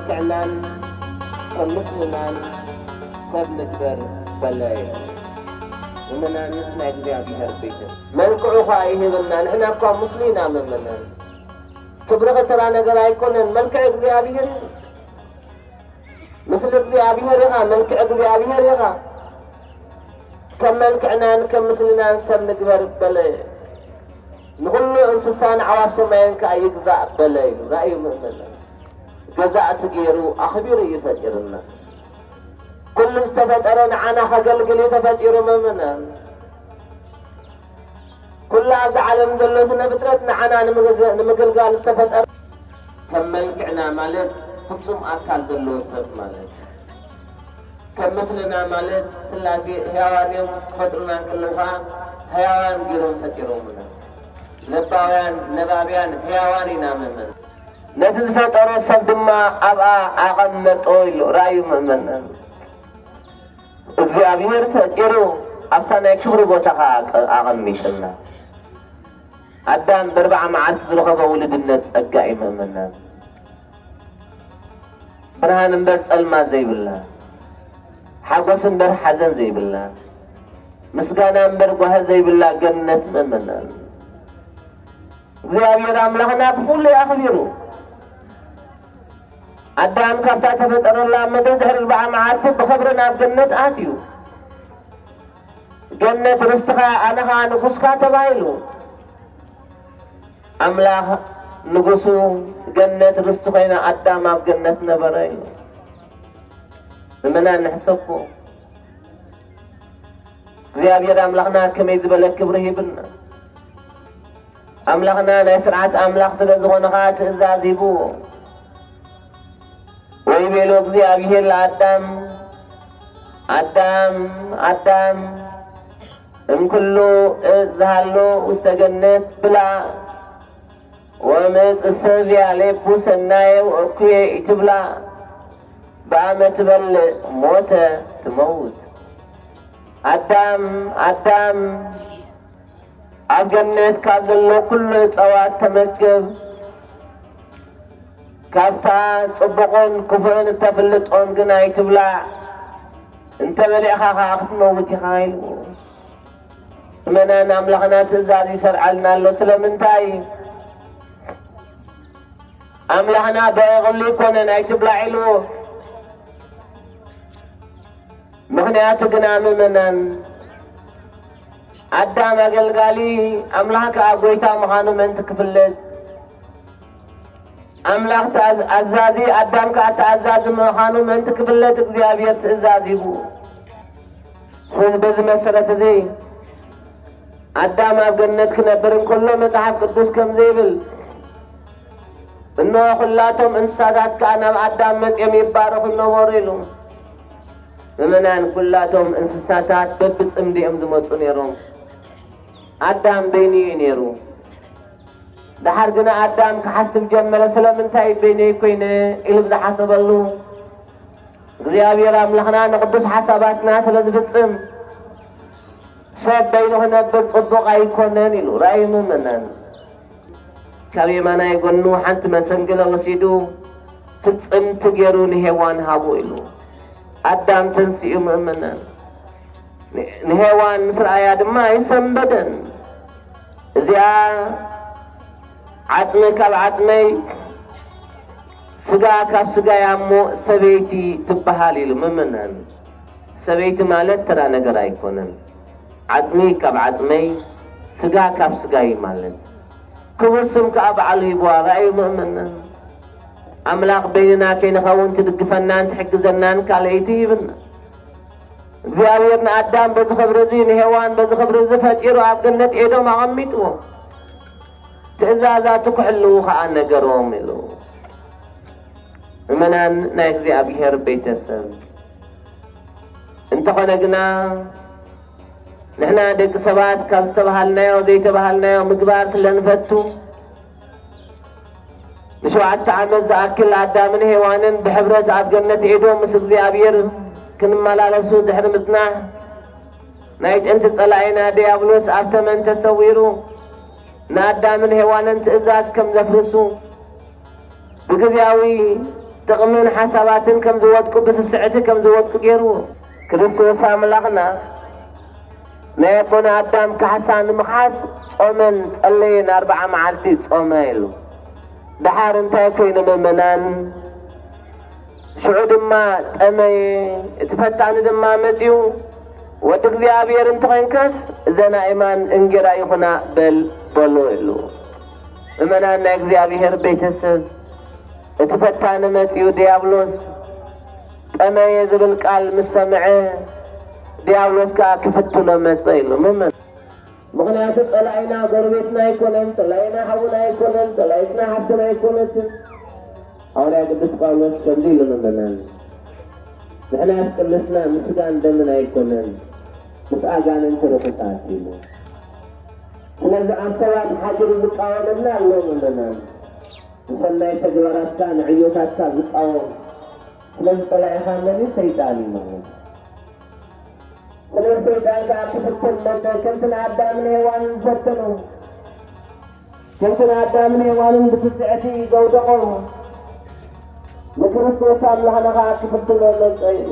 ጥዕናን ከም ምስልናን ሰብ ንግበር በለ። ምእመናን ናይ እግዚኣብሔር ቤት መልክዑ ኸኣ ይህበና። ንሕና እኳ ምስሉ ኢና ምእመናን። ክብርኸ ተራ ነገር ኣይኮነን፣ መልክዕ እግዚኣብሔር እዩ። ምስሊ እግዚኣብሔር ኢኻ፣ መልክዕ እግዚኣብሔር ኢኻ። ከም መልክዕናን ከም ምስልናን ሰብ ንግበር በለ። ንኹሉ እንስሳን ኣዕዋፍ ሰማይን ከኣ ይግዛእ በለ ኢሉ። ራእዩ ምእመናን። ገዛእቲ ገይሩ ኣኽቢሩ እዩ ፈጢሩና። ኩሉ ዝተፈጠረ ንዓና ከገልግል እዩ ተፈጢሩ ምእመናን። ኩሉ ኣብዚ ዓለም ዘሎ ስነ ፍጥረት ንዓና ንምግዝ-፣ ንምግልጋል ዝተፈጠረ። ከም መልክዕና ማለት ፍጹም ኣካል ዘለዎ ሰብ ማለት። ከም ምስልና ማለት ስላሴ ሕያዋን እዮም ክፈጥሩና እንከለዉ ኸዓ ሕያዋን ገይሮም ፈጢሮምና። ነባውያን፣ ነባብያን፣ ሕያዋን ኢና ምእመን። ነቲ ዝፈጠሮ ሰብ ድማ ኣብኣ ኣቐመጦ ኢሉ። ራእዩ ምእመን። እግዚኣብሔር ፈጢሩ ኣብታ ናይ ክብሪ ቦታ ኸዓ ኣቀ-፣ ኣቐሚጥና። ኣዳም በርብዓ መዓልቲ ዝረኸቦ ውሉድነት ጸጋ እዩ ምእመናን። ብርሃን እምበር ጸልማት ዘይብላ፣ ሓጎስ እምበር ሓዘን ዘይብላ፣ ምስጋና እምበር ጓሂ ዘይብላ ገነት ምእመናን። እግዚኣብሔር ኣምላኽና ብኹሉ እዩ ኣኽቢሩ። ኣዳም ካብታ ተፈጠረላ ምድሪ ድሕሪ ኣርብዓ መዓልቲ ብኽብሪ ናብ ገነት ኣትዩ። ገነት ርስትኻ ኣነ ኸኣ ንጉስካ ተባሂሉ። ኣምላኽ ንጉሱ ገነት ርስቱ ኮይና ኣዳም ኣብ ገነት ነበረ ኢሉ። ምእመናን ንሕሰቦ። እግዚኣብሔር ኣምላኽና ከመይ ዝበለ ክብሪ ሂብና። ኣምላኽና ናይ ስርዓት ኣምላኽ ስለ ዝኾነ ኸኣ ትእዛዝ ሂብዎ። ወይቤሎ እግዚኣብሔር ለኣዳም፣ ኣዳም፣ ኣዳም፣ እምኩሉ እፅ ዝሃሎ ውስተ ገነት ብላ፣ ወምእፅ እሰ ዚያሌቡ ሰናየ ወእኩየ ኢትብላ፣ በአመ ትበልዕ ሞተ ትመውት። ኣዳም፣ ኣዳም፣ ኣብ ገነት ካብ ዘሎ ኩሉ እፅዋት ተመገብ፣ ካብታ ጽቡቕን ክፉእን እተፍልጦን ግን ኣይትብላዕ፣ እንተ በሊዕኻ ኸኣ ክትመውት ኢኻ ኢልዎ። ምእመናን፣ ኣምላኽና ትእዛዝ ይሰርዓልና ኣሎ። ስለምንታይ? ኣምላኽና ብዕቕሊ ኣይኮነን ኣይትብላዕ ኢልዎ። ምኽንያቱ ግና ምእመናን፣ ኣዳም ኣገልጋሊ፣ ኣምላኽ ከኣ ጐይታ ምዃኑ ምእንቲ ክፍለጥ፣ ኣምላኽ ተኣዝ-፣ ኣዛዚ፣ ኣዳም ከኣ ተኣዛዚ ምዃኑ ምእንቲ ክፍለጥ እግዚኣብሔር ትእዛዝ ሂቡ። ስለዚ በዚ መሰረት እዚ ኣዳም ኣብ ገነት ክነብር እንከሎ መጽሓፍ ቅዱስ ከምዚ ይብል፣ "እንሆ ኹላቶም እንስሳታት ከኣ ናብ ኣዳም መጺኦም ይባረኹ ነበሩ" ኢሉ። ምእመናን፣ ኩላቶም እንስሳታት በብጽምዲ እዮም ዝመጹ ነይሮም። ኣዳም በይኑ እዩ ነይሩ። ደሓር ግና ኣዳም ክሓስብ ጀመረ፣ "ስለምንታይ በይነይ ኮይነ?" ኢሉ ብዝሓሰበሉ፣ እግዚኣብሔር ኣምላኽና ንቅዱስ ሓሳባትና ስለ ዝፍጽም፣ "ሰብ በይኑ ክነብር ጽቡቕ ኣይኮነን" ኢሉ። ራእይ ምእመናን። ካብ የማናይ ጎኑ ሓንቲ መሰንግለ ወሲዱ፣ ፍጽምቲ ገይሩ ንሄዋን ሃቦ ኢሉ። ኣዳም ተንሲኡ ምእመናን። ን-፣ ንሄዋን ምስ ረኣያ ድማ ኣይሰንበደን። "እዚኣ ዓጽሚ ካብ ዓጽመይ፣ ስጋ ካብ ስጋይ እያ እሞ ሰበይቲ ትበሃል" ኢሉ። ምእመናን፣ ሰበይቲ ማለት ተራ ነገር ኣይኮነን። ዓጽሚ ካብ ዓጽመይ፣ ስጋ ካብ ስጋይ ማለት ክቡር ስም ከኣ በዓሉ ሂብዋ። ራእዩ ምእመናን። ኣምላኽ በይንና ከይንኸውን ትድግፈናን ትሕግዘናን ካልኣይቲ ይብና። እግዚኣብሔር ንኣዳም በዚ ክብሪ እዚ፣ ንሄዋን በዚ ክብሪ እዚ ፈጢሩ ኣብ ገነት ኤዶም ኣቐሚጥዎ። ትእዛዛቱ ክሕልዉ ኸኣ ነገሮም ኢሉ። ምእመናን ናይ እግዚኣብሔር ቤተሰብ። እንተኾነ ግና ንሕና ደቂ ሰባት ካብ ዝተባሃልናዮ ዘይተባሃልናዮ ምግባር ስለ ንፈቱ፣ ንሸውዓተ ዓመት ዝኣክል ኣዳምን ሄዋንን ብሕብረት ኣብ ገነት ኤዶም ምስ እግዚኣብሔር ክንመላለሱ ድሕሪ ምጽናሕ፣ ናይ ጥንቲ ጸላኢና ድያብሎስ ኣብ ተመን ተሰዊሩ ንኣዳምን ሄዋንን ትእዛዝ ከም ዘፍርሱ፣ ብግዜያዊ ጥቕምን ሓሳባትን ከም ዝወድቁ፣ ብስስዕቲ ከም ዝወድቁ ገይርዎ። ክርስቶስ ኣምላኽና ናይ ኣቦና ኣዳም ካሕሳ ንምኽሓስ ጾመን ጸለየን ኣርብዓ መዓልቲ ጾመ ኢሉ። ደሓር እንታይ ኮይኑ ምእመናን? ሽዑ ድማ ጠመየ፣ እቲ ፈታኒ ድማ መጺኡ፣ "ወዲ እግዚኣብሔር እንተኾይንካስ እዘን ኣእማን እንጌራ ይኹና በል" በሎ ኢሉ። ምእመናን ናይ እግዚኣብሔር ቤተሰብ፣ እቲ ፈታኒ መጺኡ ዲያብሎስ፣ ጠመየ ዝብል ቃል ምስ ሰምዐ፣ ዲያብሎስ ከኣ ክፍትኖ መጸ ኢሉ። ምእመን-፣ ምኽንያቱ ጸላኢና ጎረቤትና ኣይኮነን፣ ጸላኢና ሓውና ኣይኮነን፣ ጸላኢትና ሓፍትና ኣይኮነትን። ሃዋርያ ቅዱስ ጳውሎስ ከምዚ ኢሉ ምእመናን፣ ንሕናስ ቅልስና ምስ ስጋን ደምን ኣይኮነን፣ ምስ ኣጋንንቲ ርኹሳት ኢሉ። ስለዚ ኣብ ሰባት ሓዲሩ ዝቃወመና ኣሎ ምእመናን። ንሰናይ ተግባራትካ ንዕዮታትካ ዝቃወም። ስለዚ ጸላኢኻ መን እዩ? ሰይጣን እዩ ማለት እዩ። ስለዚ ሰይጣን ከኣ ክፍትን መጸ፣ ከምቲ ንኣዳምን ሄዋንን ዝፈተኑ፣ ከምቲ ንኣዳምን ሄዋንን ብስስዕቲ ዘውደቖም፣ ንክርስቶስ ኣምላኽና ከኣ ክፍትኖ መጸ እዩ።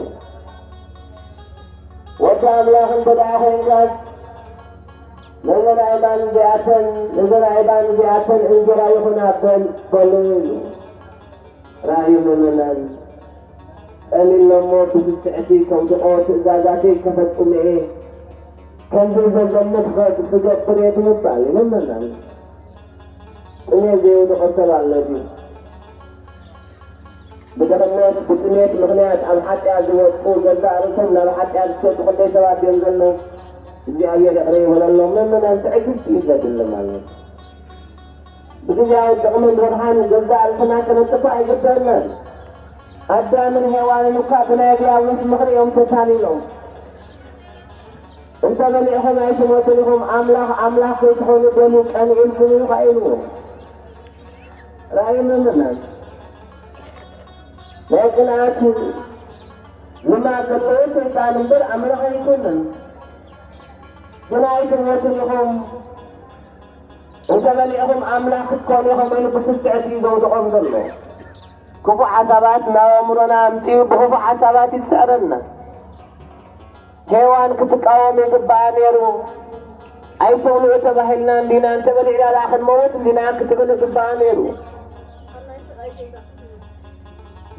ወዲ ኣምላኽ እንተ ደኣ ኾይንካስ፣ ነዘን ኣእማን እዚኣተን፣ ነዘን ኣእማን እዚኣተን እንጀራ ይኹና በል፣ በሉ እዩ። ራእዩ ምእመናን፣ ቀሊል እሞ ብስስዕቲ ከውድቖ ትእዛዛተይ ከፈጽም እየ፣ ከምዚ ዘዘምት ክገብር እየ ብምባል እዩ ምእመናን። ጥሜት ዘየውድቖ ሰብ ኣሎ ድዩ? ብድኽነት፣ ብጥሜት ምኽንያት ኣብ ሓጢኣት ዝወድቁ፣ ገዛእ ርእሶም ናብ ሓጢኣት ዝሸጡ ክንደይ ሰባት እዮም ዘለዉ? እግዚኣብሔር ይቕረ ይበለሎም። ምእመናን ትዕግስቲ እዩ ዘድሊ ማለት እዩ። ብግዜያዊ ጥቕምን ረብሓን ገዛእ ርእስና ከነጥፍእ ኣይግበአናን። ኣዳምን ሄዋንን እኳ ብናይ ዲያብሎስ ምኽሪ እዮም ተታሊሎም። "እንተ በሊዕኹም ኣይትሞቱን ኢኹም፣ ኣምላኽ ኣምላኽ ከይትኾኑ በሉ፣ ቀንኤልኩም እዩ" ኸኣ ኢልዎም። ራእይ ምእመናን፣ ናይ ቅንኣት ልማድ ዘለዎ ሰይጣን እምበር ኣምላኽ ኣይኮነን። "ግን ኣይትሞቱን ኢኹም፣ እንተ በሊዕኹም ኣምላኽ ክትኮኑ ኢኹም" ኢሉ ብስስዕቲ እዩ ዘውድቖም ዘሎ። ክፉእ ሓሳባት ናብ ኣእምሮና ኣምጺኡ ብኽፉእ ሓሳባት ይስዕረና። ሄዋን ክትቃወም ይግባኣ ነይሩ። "ኣይትብልዑ ተባሂልና እንዲና፣ እንተበሊዕና ደኣ ክንመውት እንዲና" ክትብል ይግባኣ ነይሩ።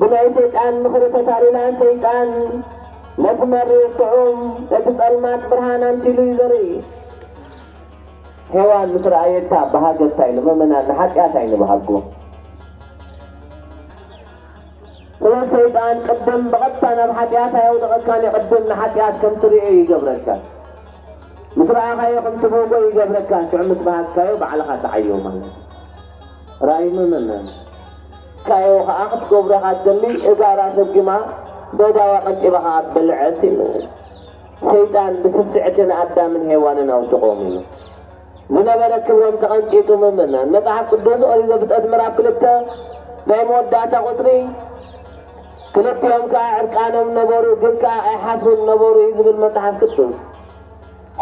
ብናይ ሰይጣን ምኽሪ ተታሊላ፣ ሰይጣን ነቲ መሪር ጥዑም፣ ነቲ ጸልማት ብርሃን ኣምሲሉ እዩ ዘርኢ። ሄዋን ምስ ረኣየታ በሃገታ ኢሉ ምእመናን ንሓጢኣት ኣይንበሃጎ። ስለ ሰይጣን ቅድም ብቐጥታ ናብ ሓጢኣት ኣየውድቐካን እዩ። ቅድም ንሓጢኣት ከም ትርእዮ ይገብረካ። ምስ ረኣኻዮ ከም ትብህጎ ይገብረካ። ሽዑ ምስ በሃግካዮ ባዕልኻ ተዓዮ ማለት እዩ። ራእይ ምእመናን። ካዮ ኸዓ ክትገብሮ ኢኻ ትደሊ፣ እጋራ ሰጊማ፣ በዳዋ ቀንጢባ ኸዓ በልዐት ኢሉ። ሰይጣን ብስስዕቲ ንኣዳምን ሄዋንን ኣውድቖም ኢሉ። ዝነበረ ክብሮም ተቐንጢጡ ምእመናን። መጽሓፍ ቅዱስ ኦሪት ዘፍጥረት ምዕራፍ ክልተ ናይ መወዳእታ ቁጽሪ፣ "ክልቲኦም ከኣ ዕርቃኖም ነበሩ፣ ግን ከኣ ኣይሓፍሩን ነበሩ" እዩ ዝብል መጽሓፍ ቅዱስ።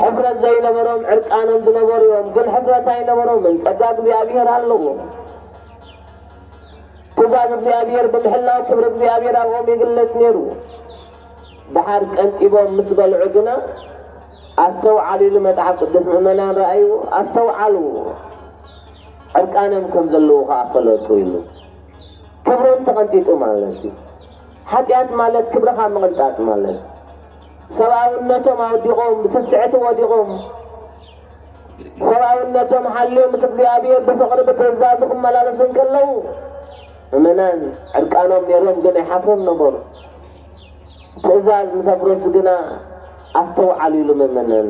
ሕፍረት ዘይነበሮም ዕርቃኖም ዝነበሩ እዮም፣ ግን ሕፍረት ኣይነበሮምን። ጸጋ እግዚኣብሔር ኣለዎም። ትእዛዝ እግዚኣብሔር ብምሕላው ክብሪ እግዚኣብሔር ኣብኦም ይግለጽ ነይሩ። ደሓር ቀንጢቦም ምስ በልዑ ግና ኣስተውዓሉ ኢሉ መጽሓፍ ቅዱስ። ምእመናን ረኣዩ፣ ኣስተውዓሉ፣ ዕርቃኖም ከም ዘለዉ ኸዓ ፈለጡ ኢሉ። ክብሮም ተቐንጢጡ ማለት እዩ። ሓጢኣት ማለት ክብርኻ ምቕንጣጥ ማለት እዩ። ሰብኣውነቶም ኣውዲቖም፣ ብስስዕቲ ወዲቖም፣ ሰብኣውነቶም ሓልዮም ምስ እግዚኣብሔር ብፍቕሪ ብትእዛዙ ክመላለሱ እንከለዉ፣ ምእመናን ዕርቃኖም ነይሮም ግን ኣይሓፍሩን ነበሩ። ትእዛዝ ምስ ኣፍረሱ ግና ኣስተውዓሉ ኢሉ ምእመናን።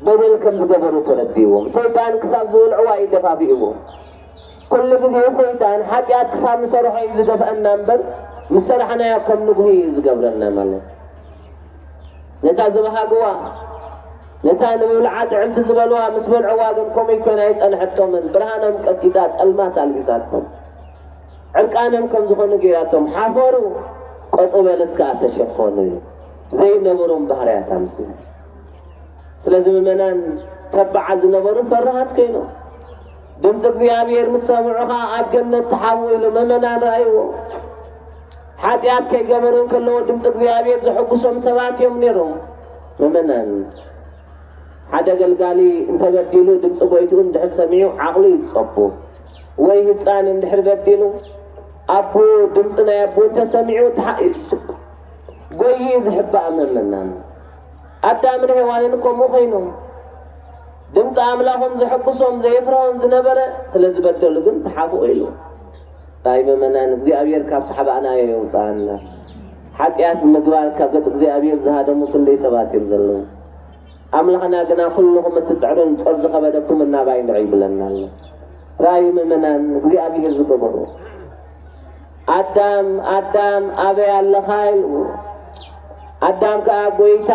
በደል ከም ዝገበሩ ተረዲእዎም። ሰይጣን ክሳብ ዝበልዕዋ እዩ ደፋፊእዎም። ኩሉ ግዜ ሰይጣን ሓጢኣት ክሳብ ንሰርሖ እዩ ዝደፍአና እምበር፣ ምስ ሰራሕናዮ ከም ንጉህ እዩ ዝገብረና ማለት። ነታ ዝበሃግዋ፣ ነታ ንምብልዓ ጥዕምቲ ዝበልዋ ምስ በልዕዋ ግን ከምኡ ኮይና ኣይጸንሐቶምን። ብርሃኖም ቀንጢጣ ጸልማት ኣልቢሳቶም። ዕርቃኖም ከም ዝኾኑ ገይራቶም ሓፈሩ፣ ቆጽሊ በለስ ከኣ ተሸፈኑ እዩ። ዘይነበሮም ባህርያት ኣምስዩ። ስለዚ ምእመናን ተባዓት ዝነበሩ ፈራሃት ኮይኖም። ድምፂ እግዚኣብሔር ምስ ሰምዑ ኸዓ ኣብ ገነት ተሓቡ ኢሉ። ምእመናን ረኣይዎ። ሓጢኣት ከይገበሩ እንከለዉ ድምፂ እግዚኣብሔር ዘሐጉሶም ሰባት እዮም ነይሮም። ምእመናን፣ ሓደ ኣገልጋሊ እንተበዲሉ ድምፂ ጎይትኡ እንድሕር ሰሚዑ ዓቕሉ እዩ ዝፀቡ። ወይ ህፃን እንድሕር በዲሉ ኣቦ ድምፂ ናይ ኣቦ እንተሰሚዑ ተሓ-፣ ጎይ እዩ ዝሕባእ። ምእመናን፣ ኣዳምን ሄዋንን ከምኡ ኮይኖም ድምፂ ኣምላኾም ዘሐጉሶም ዘየፍርሆም ዝነበረ ስለ ዝበደሉ ግን ተሓብኡ ኢሉ። እንታይ ምእመናን፣ እግዚኣብሔር ካብ ተሓባእናዮ የውፅኣና። ሓጢኣት ብምግባር ካብ ገፅ እግዚኣብሔር ዝሃደሙ ክንደይ ሰባት እዮም ዘለዉ። ኣምላኽና ግና ኩልኹም እትፅዕሩን ጦር ዝኸበደኩም እናባይ ንዑ ይብለና ኣሎ። ራእዩ ምእመናን እግዚኣብሔር ዝገበሮ። ኣዳም፣ ኣዳም፣ ኣበይ ኣለኻ? ኢልዎ። ኣዳም ከኣ፣ ጎይታ፣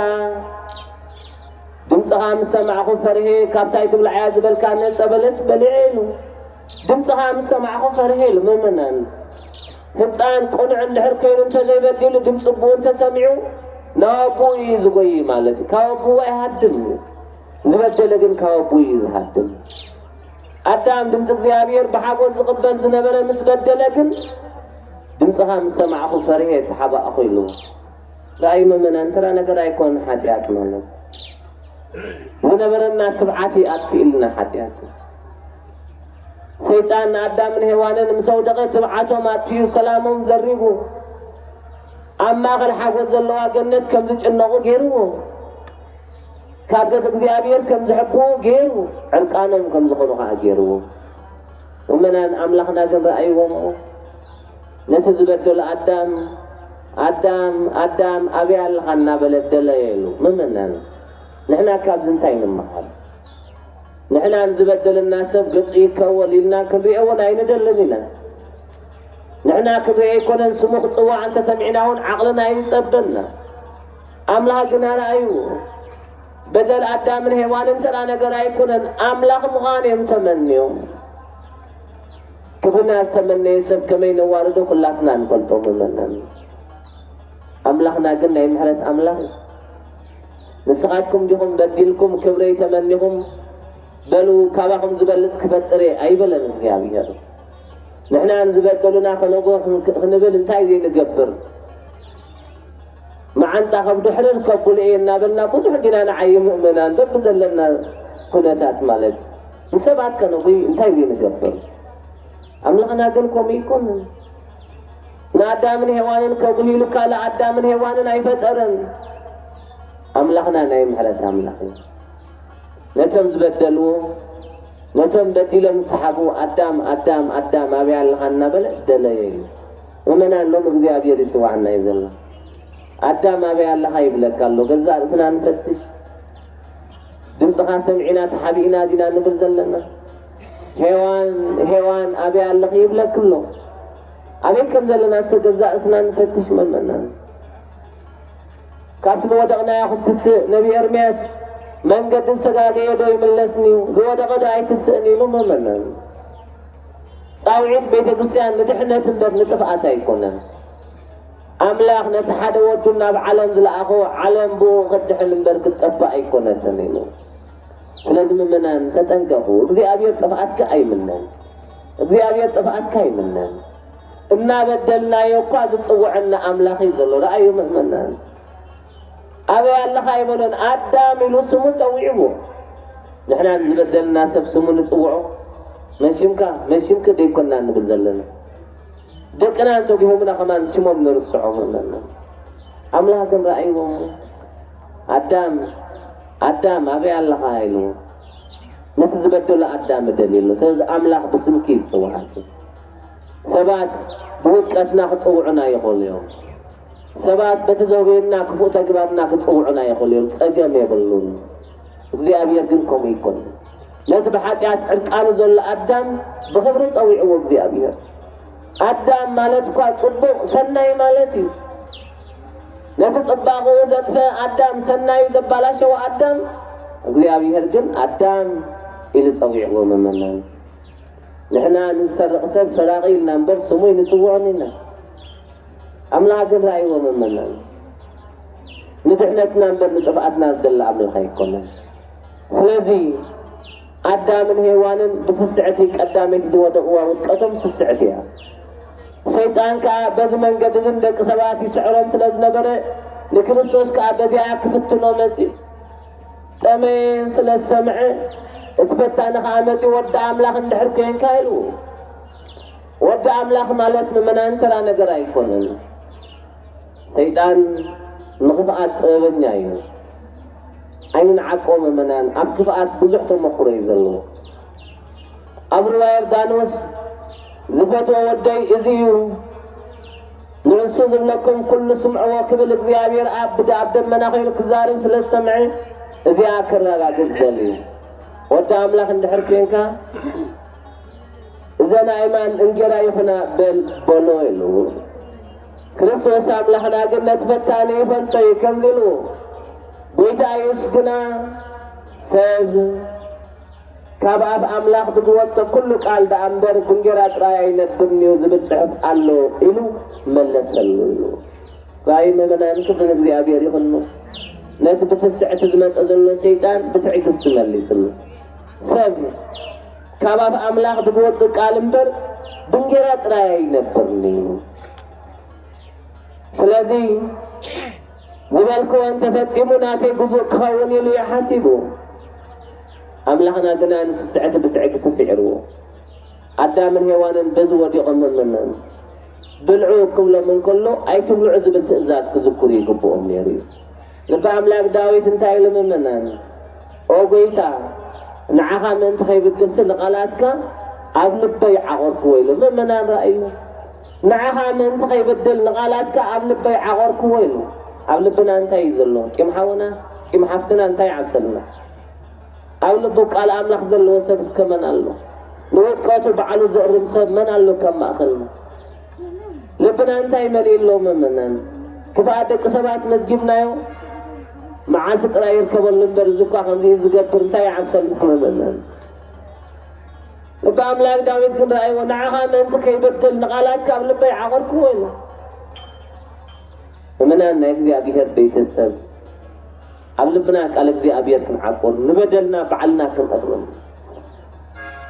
ድምፅኻ ምስ ሰማዕኹ ፈርሄ፣ ካብታ ኣይትብልዓያ ዝበልካኒ ዕፀ በለስ በሊዐ ኢሉ። ድምፅኻ ምስ ሰማዕኹ ፈርሄ ኢሉ። ምእመናን፣ ህፃን ቅኑዕ እንድሕር ኮይኑ እንተዘይበዲሉ ድምፂ ኣቦኡ እንተሰሚዑ ናብ ኣቦኡ እዩ ዝጎይ ማለት እዩ። ካብ ኣቦኡ ኣይሃድም እዩ። ዝበደለ ግን ካብ ኣቦኡ እዩ ዝሃድም። ኣዳም ድምፂ እግዚኣብሔር ብሓጎስ ዝቕበል ዝነበረ ምስ በደለ ግን ድምፅኻ ምስ ሰማዕኹ ፈርሄ ተሓባእኹ ኢሉ። ራእይ ምእመናን ተራ ነገር ኣይኮነን ሓጢኣት ማለት። ዝነበረና ትብዓት እዩ ኣጥፊእልና ሓጢኣት። ሰይጣን ንኣዳምን ሄዋንን ምስ ኣውደቐ ትብዓቶም ኣጥፊኡ ሰላሞም ዘሪጉ። ኣብ ማእኸል ሓጎስ ዘለዋ ገነት ከም ዝጭነቑ ገይርዎ። ካብ ገጽ እግዚኣብሔር ከም ዝሕብኡ ገይሩ፣ ዕርቃኖም ከም ዝኾኑ ኸዓ ገይርዎ። ምእመናን ኣምላኽና ግን ረኣይዎም። ነቲ ዝበደሎ ኣዳም፣ "ኣዳም፣ ኣዳም፣ ኣበይ ኣለኻ?" እናበለ ደለየሉ። ምእመናን፣ ንሕና ካብዚ እንታይ ንምሃር? ንሕና ንዝበደለና ሰብ ገጹ ይከወል ኢልና ክንሪኦ እውን ኣይንደልን ኢና። ንሕና ክንሪኦ ኣይኮነን፣ ስሙ ክጽዋዕ እንተሰሚዕና እውን ዓቕልና ኣይጸበና። ኣምላኽ ግና ረኣዩ። በደል ኣዳምን ሄዋንን ተራ ነገር ኣይኮነን፣ ኣምላኽ ምዃን እዮም ተመንዮም። ክብርና ዝተመነየ ሰብ ከመይ ነዋርዶ ኩላትና ንፈልጦ ምእመናን። ኣምላኽና ግን ናይ ምሕረት ኣምላኽ እዩ። ንስኻትኩም ዲኹም በዲልኩም ክብረይ ተመኒኹም? በሉ፣ ካባኹም ዝበልጽ ክፈጥር እየ ኣይበለን እግዚኣብሔር። ንሕና ንዝበደሉና ከነጎ ክንብል እንታይ ዘይንገብር? መዓንጣ ከብዱ ሕርር ከብሉ እየ እናበልና ብዙሕ ዲና ንዓይ ምእመናን በብዘለና ኩነታት ማለት ንሰባት ከነጉይ እንታይ ዘይንገብር? ኣምላኽና ግን ከምኡ ኣይኮነን። ንኣዳምን ሄዋንን ከጉሂሉ ካልእ ኣዳምን ሄዋንን ኣይፈጠረን። ኣምላኽና ናይ ምሕረት ኣምላኽ እዩ። ነቶም ዝበደልዎ፣ ነቶም በዲሎም ዝተሓቡ፣ "ኣዳም፣ ኣዳም፣ ኣዳም፣ ኣበይ ኣለኻ?" እናበለ ደለየ እዩ። ምእመናን፣ ሎም እግዚኣብሔር ይጽዋዕና እዩ ዘሎ። "ኣዳም፣ ኣበይ ኣለኻ?" ይብለካ ኣሎ። ገዛእ ርእስና ንፈትሽ። ድምፅኻ ሰሚዕና ተሓቢእና ዲና ንብል ዘለና? "ሄዋን፣ ሄዋን፣ ኣበይ ኣለኺ?" ይብለኪ ኣሎ። ኣበይ ከም ዘለና እስከ ገዛእ ርእስና ንፈትሽ። ምእመናን፣ ካብቲ ዝወደቕናዮ ክትስእ፣ ነቢ ኤርምያስ፣ "መንገዲ ዝተጋገየ ዶ ይምለስን እዩ? ዝወደቐ ዶ ኣይትስእን?" ኢሉ። ምእመናን፣ ጻውዒት ቤተ ክርስቲያን ንድሕነት እምበር ንጥፍኣት ኣይኮነን። ኣምላኽ ነቲ ሓደ ወዱ ናብ ዓለም ዝለኣኾ፣ ዓለም ብኡ ክትድሕን እምበር ክትጠፍእ ኣይኮነትን ኢሉ። ስለዚ ምእመናን ተጠንቀቑ። እግዚኣብሔር ጥፍኣትካ ኣይምነን። እግዚኣብሔር ጥፍኣትካ ኣይምነን። እናበደልናዮ እኳ ዝጽውዐና ኣምላኽ እዩ ዘሎ። ረኣዩ ምእመናን። "ኣበይ ኣለኻ?" ኣይበሎን። ኣዳም ኢሉ ስሙ ጸዊዕዎ። ንሕና ንዝበደልና ሰብ ስሙ ንጽውዖ። "መን ሽምካ? መን ሽምኪ?" ደይኮንና ንብል ዘለና። ደቅና እንተጒሆሙና ከማን ሽሞም ንርስዖም ኣለና። ኣምላኽ ግን ረኣይዎም። "ኣዳም፣ ኣዳም፣ ኣበይ ኣለኻ?" ኢልዎ። ነቲ ዝበደሎ ኣዳም ደልየሉ። ስለዚ ኣምላኽ ብስምኪ እዩ ዝጽውዓኪ። ሰባት ብውድቀትና ክጽውዑና ይኽእሉ እዮም። ሰባት በቲ ዘውገዩና ክፉእ ተግባርና ክጽውዑና ይኽእሉ እዮም። ጸገም የብሉን። እግዚኣብሔር ግን ከምኡ ኣይኮነን። ነቲ ብሓጢኣት ዕርቃኑ ዘሎ ኣዳም ብኽብሪ ጸዊዕዎ እግዚኣብሔር። ኣዳም ማለት እኳ ጽቡቕ፣ ሰናይ ማለት እዩ። ነቲ ጽባቕኡ ዘጥፈ ኣዳም፣ ሰናዩ ዘባላሸወ ኣዳም፣ እግዚኣብሔር ግን ኣዳም ኢሉ ጸዊዕዎ። ምእመናን፣ ንሕና ንዝሰርቕ ሰብ ሰራቒ ኢልና እምበር ስሙ ኣይንጽውዖን ኢና። ኣምላኽ ግን ረኣይዎ ምእመናን። ንድሕነትና እምበር ንጥፍኣትና ዝደሊ ኣምላኽ ኣይኮነን። ስለዚ ኣዳምን ሄዋንን ብስስዕቲ ቀዳመይቲ ዝወደቕዋ ውድቀቶም ስስዕቲ እያ። ሰይጣን ከኣ በዚ መንገዲ እዚ ንደቂ ሰባት ይስዕሮም ስለ ዝነበረ፣ ንክርስቶስ ከኣ በዚኣ ክፍትኖ መጺኡ። ጠመየን ስለ ዝሰምዐ፣ እቲ ፈታኒ ከኣ መጺኡ፣ "ወዲ ኣምላኽ እንድሕር ኬንካ" ኢሉ። ወዲ ኣምላኽ ማለት ምእመናን ተራ ነገር ኣይኮነን። ሰይጣን ንኽፍኣት ጥበበኛ እዩ። ኣይንዓቆ ምእመናን፣ ኣብ ክፍኣት ብዙሕ ተመክሮ እዩ ዘለዎ። ኣብ ሩባ ዮርዳኖስ፣ "ዝፈትዎ ወደይ እዚ እዩ፣ ንእሱ ዝብለኩም ኩሉ ስምዕዎ" ክብል እግዚኣብሔር ኣብ ብደ-፣ ኣብ ደመና ኮይኑ ክዛረብ ስለ ዝሰምዐ፣ እዚኣ ከረጋግጽ ደልዩ። ወዲ ኣምላኽ እንድሕር ኬንካ፣ "እዘን ኣእማን እንጌራ ይኹና በል" በሎ ኢሉ። ክርስቶስ ኣምላኽና ግን ነቲ ፈታኒ ይፈልጦ እዩ፣ ከምዚ ኢሉ፣ ጎይታ ኢየሱስ ግና፣ "ሰብ ካብ ኣፍ ኣምላኽ ብዝወጽእ ኩሉ ቃል ደኣ እምበር ብእንጌራ ጥራይ ኣይነብርን እዩ ዝብል ጽሑፍ ኣሎ" ኢሉ መለሰሉ ኢሉ። ራእይ ምእመናን ክብሪ ንእግዚኣብሔር ይኹን። ነቲ ብስስዕቲ ዝመጸ ዘሎ ሰይጣን ብትዕግስቲ መሊስሉ። ሰብ ካብ ኣፍ ኣምላኽ ብዝወጽእ ቃል እምበር ብእንጌራ ጥራይ ኣይነብርን እዩ። ስለዚ ዝበልክዎ እንተፈጺሙ ናተይ ግቡእ ክኸውን ኢሉ እዩ ሓሲቡ። ኣምላኽና ግና ንስስዕቲ ብትዕግስቲ ስዒርዎ። ኣዳምን ሄዋንን በዚ ወዲቖም ምእመናን። "ብልዑ" ክብሎም እንከሎ፣ "ኣይትብልዑ" ዝብል ትእዛዝ ክዝክሩ ይግብኦም ነይሩ እዩ። ልበ ኣምላክ ዳዊት እንታይ ኢሉ ምእመናን? "ኦ ጎይታ፣ ንዓኻ ምእንቲ ከይብድልሲ ንቓላትካ ኣብ ልበይ ዓቖርክዎ" ኢሉ። ምእመናን ረኣዩ። "ንዓኻ ምእንቲ ከይብድል ንቓላትካ ኣብ ልበይ ዓቖርክዎ" ኢሉ። ኣብ ልብና እንታይ እዩ ዘሎ? ቂም ሓውና፣ ቂም ሓፍትና እንታይ ይዓብሰልና? ኣብ ልቡ ቃል ኣምላኽ ዘለዎ ሰብ እስከ መን ኣሎ? ንውድቀቱ ባዕሉ ዘእርም ሰብ መን ኣሎ ካብ ማእኸልና? ልብና እንታይ መሊኡ ኣሎ ምእመናን? ክፍኣት ደቂ ሰባት መዝጊብናዮ፣ መዓልቲ ጥራይ ይርከበሉ እምበር፣ እዚ እኳ ከምዚ እዩ ዝገብር፣ እንታይ ይዓብሰልና ምእመናን? ልበ ኣምላክ ዳዊት ግን ረኣይዎ፣ "ንዓኻ ምእንቲ ከይበድል ንቓላትካ ኣብ ልበይ ዓቖርክዎ" ኢሉ። ምእመናን ናይ እግዚኣብሔር ቤተሰብ፣ ኣብ ልብና ቃል እግዚኣብሔር ክንዓቁር፣ ንበደልና ባዕልና ክንእርም።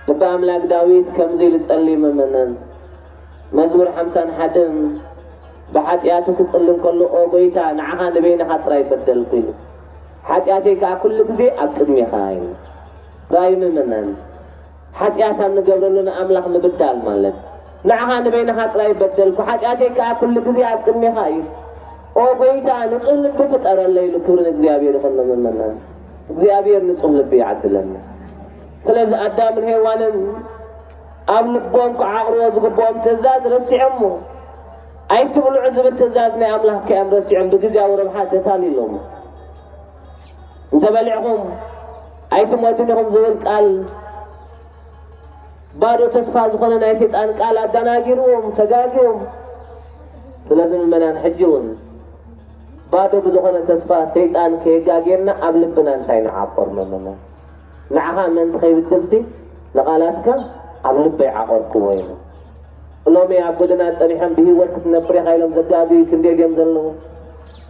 ልበ ኣምላክ ዳዊት ከምዚ ኢሉ ጸልዩ ምእመናን። መዝሙር ሓምሳን ሓደን ብሓጢኣቱ ክጽሊ እንከሎ፣ "ኦ ጎይታ፣ ንዓኻ ንበይንኻ ጥራይ በደልኩ" ኢሉ። "ሓጢኣተይ ከኣ ኩሉ ግዜ ኣብ ቅድሜኻ" ኢሉ። ራእይ ምእመናን። ሓጢኣት ኣብ ንገብረሉ ንኣምላኽ ምብዳል ማለት፣ ንዓኻ ንበይንኻ ጥራይ በደልኩ፣ ሓጢኣተይ ከኣ ኩሉ ግዜ ኣብ ቅድሜኻ እዩ። ኦ ጎይታ፣ ንጹህ ልቢ ፍጠረለይ ኢሉ። ክብሪ ንእግዚኣብሔር ይኹን። ምእመናን፣ እግዚኣብሔር ንጹህ ልቢ ይዓድለና። ስለዚ ኣዳምን ሄዋንን ኣብ ልቦም ክዓቕርዎ ዝግብኦም ትእዛዝ ረሲዖሞ። ኣይትብልዑ ዝብል ትእዛዝ ናይ ኣምላኽ ከዮም ረሲዖም፣ ብግዜያዊ ረብሓ ተታሊሎም። "እንተበሊዕኹም ኣይትሞቱን ኢኹም" ዝብል ቃል፣ ባዶ ተስፋ ዝኾነ ናይ ሰይጣን ቃል ኣደናጊርዎም፣ ተጋግዮም። ስለዚ ምእመናን፣ ሕጂ እውን ባዶ ብዝኾነ ተስፋ ሰይጣን ከየጋግየና ኣብ ልብና እንታይ ንዓቁር? ምእመናን፣ ንዓኻ ምእንቲ ከይብድልሲ ንቓላትካ ኣብ ልበይ ዓቆርክዎ ኢሉ። ሎሚ ኣብ ጎደና ጸኒሖም ብህይወት ክትነብር ኢኻ ኢሎም ዘጋግዩ ክንደይ ድዮም ዘለዉ?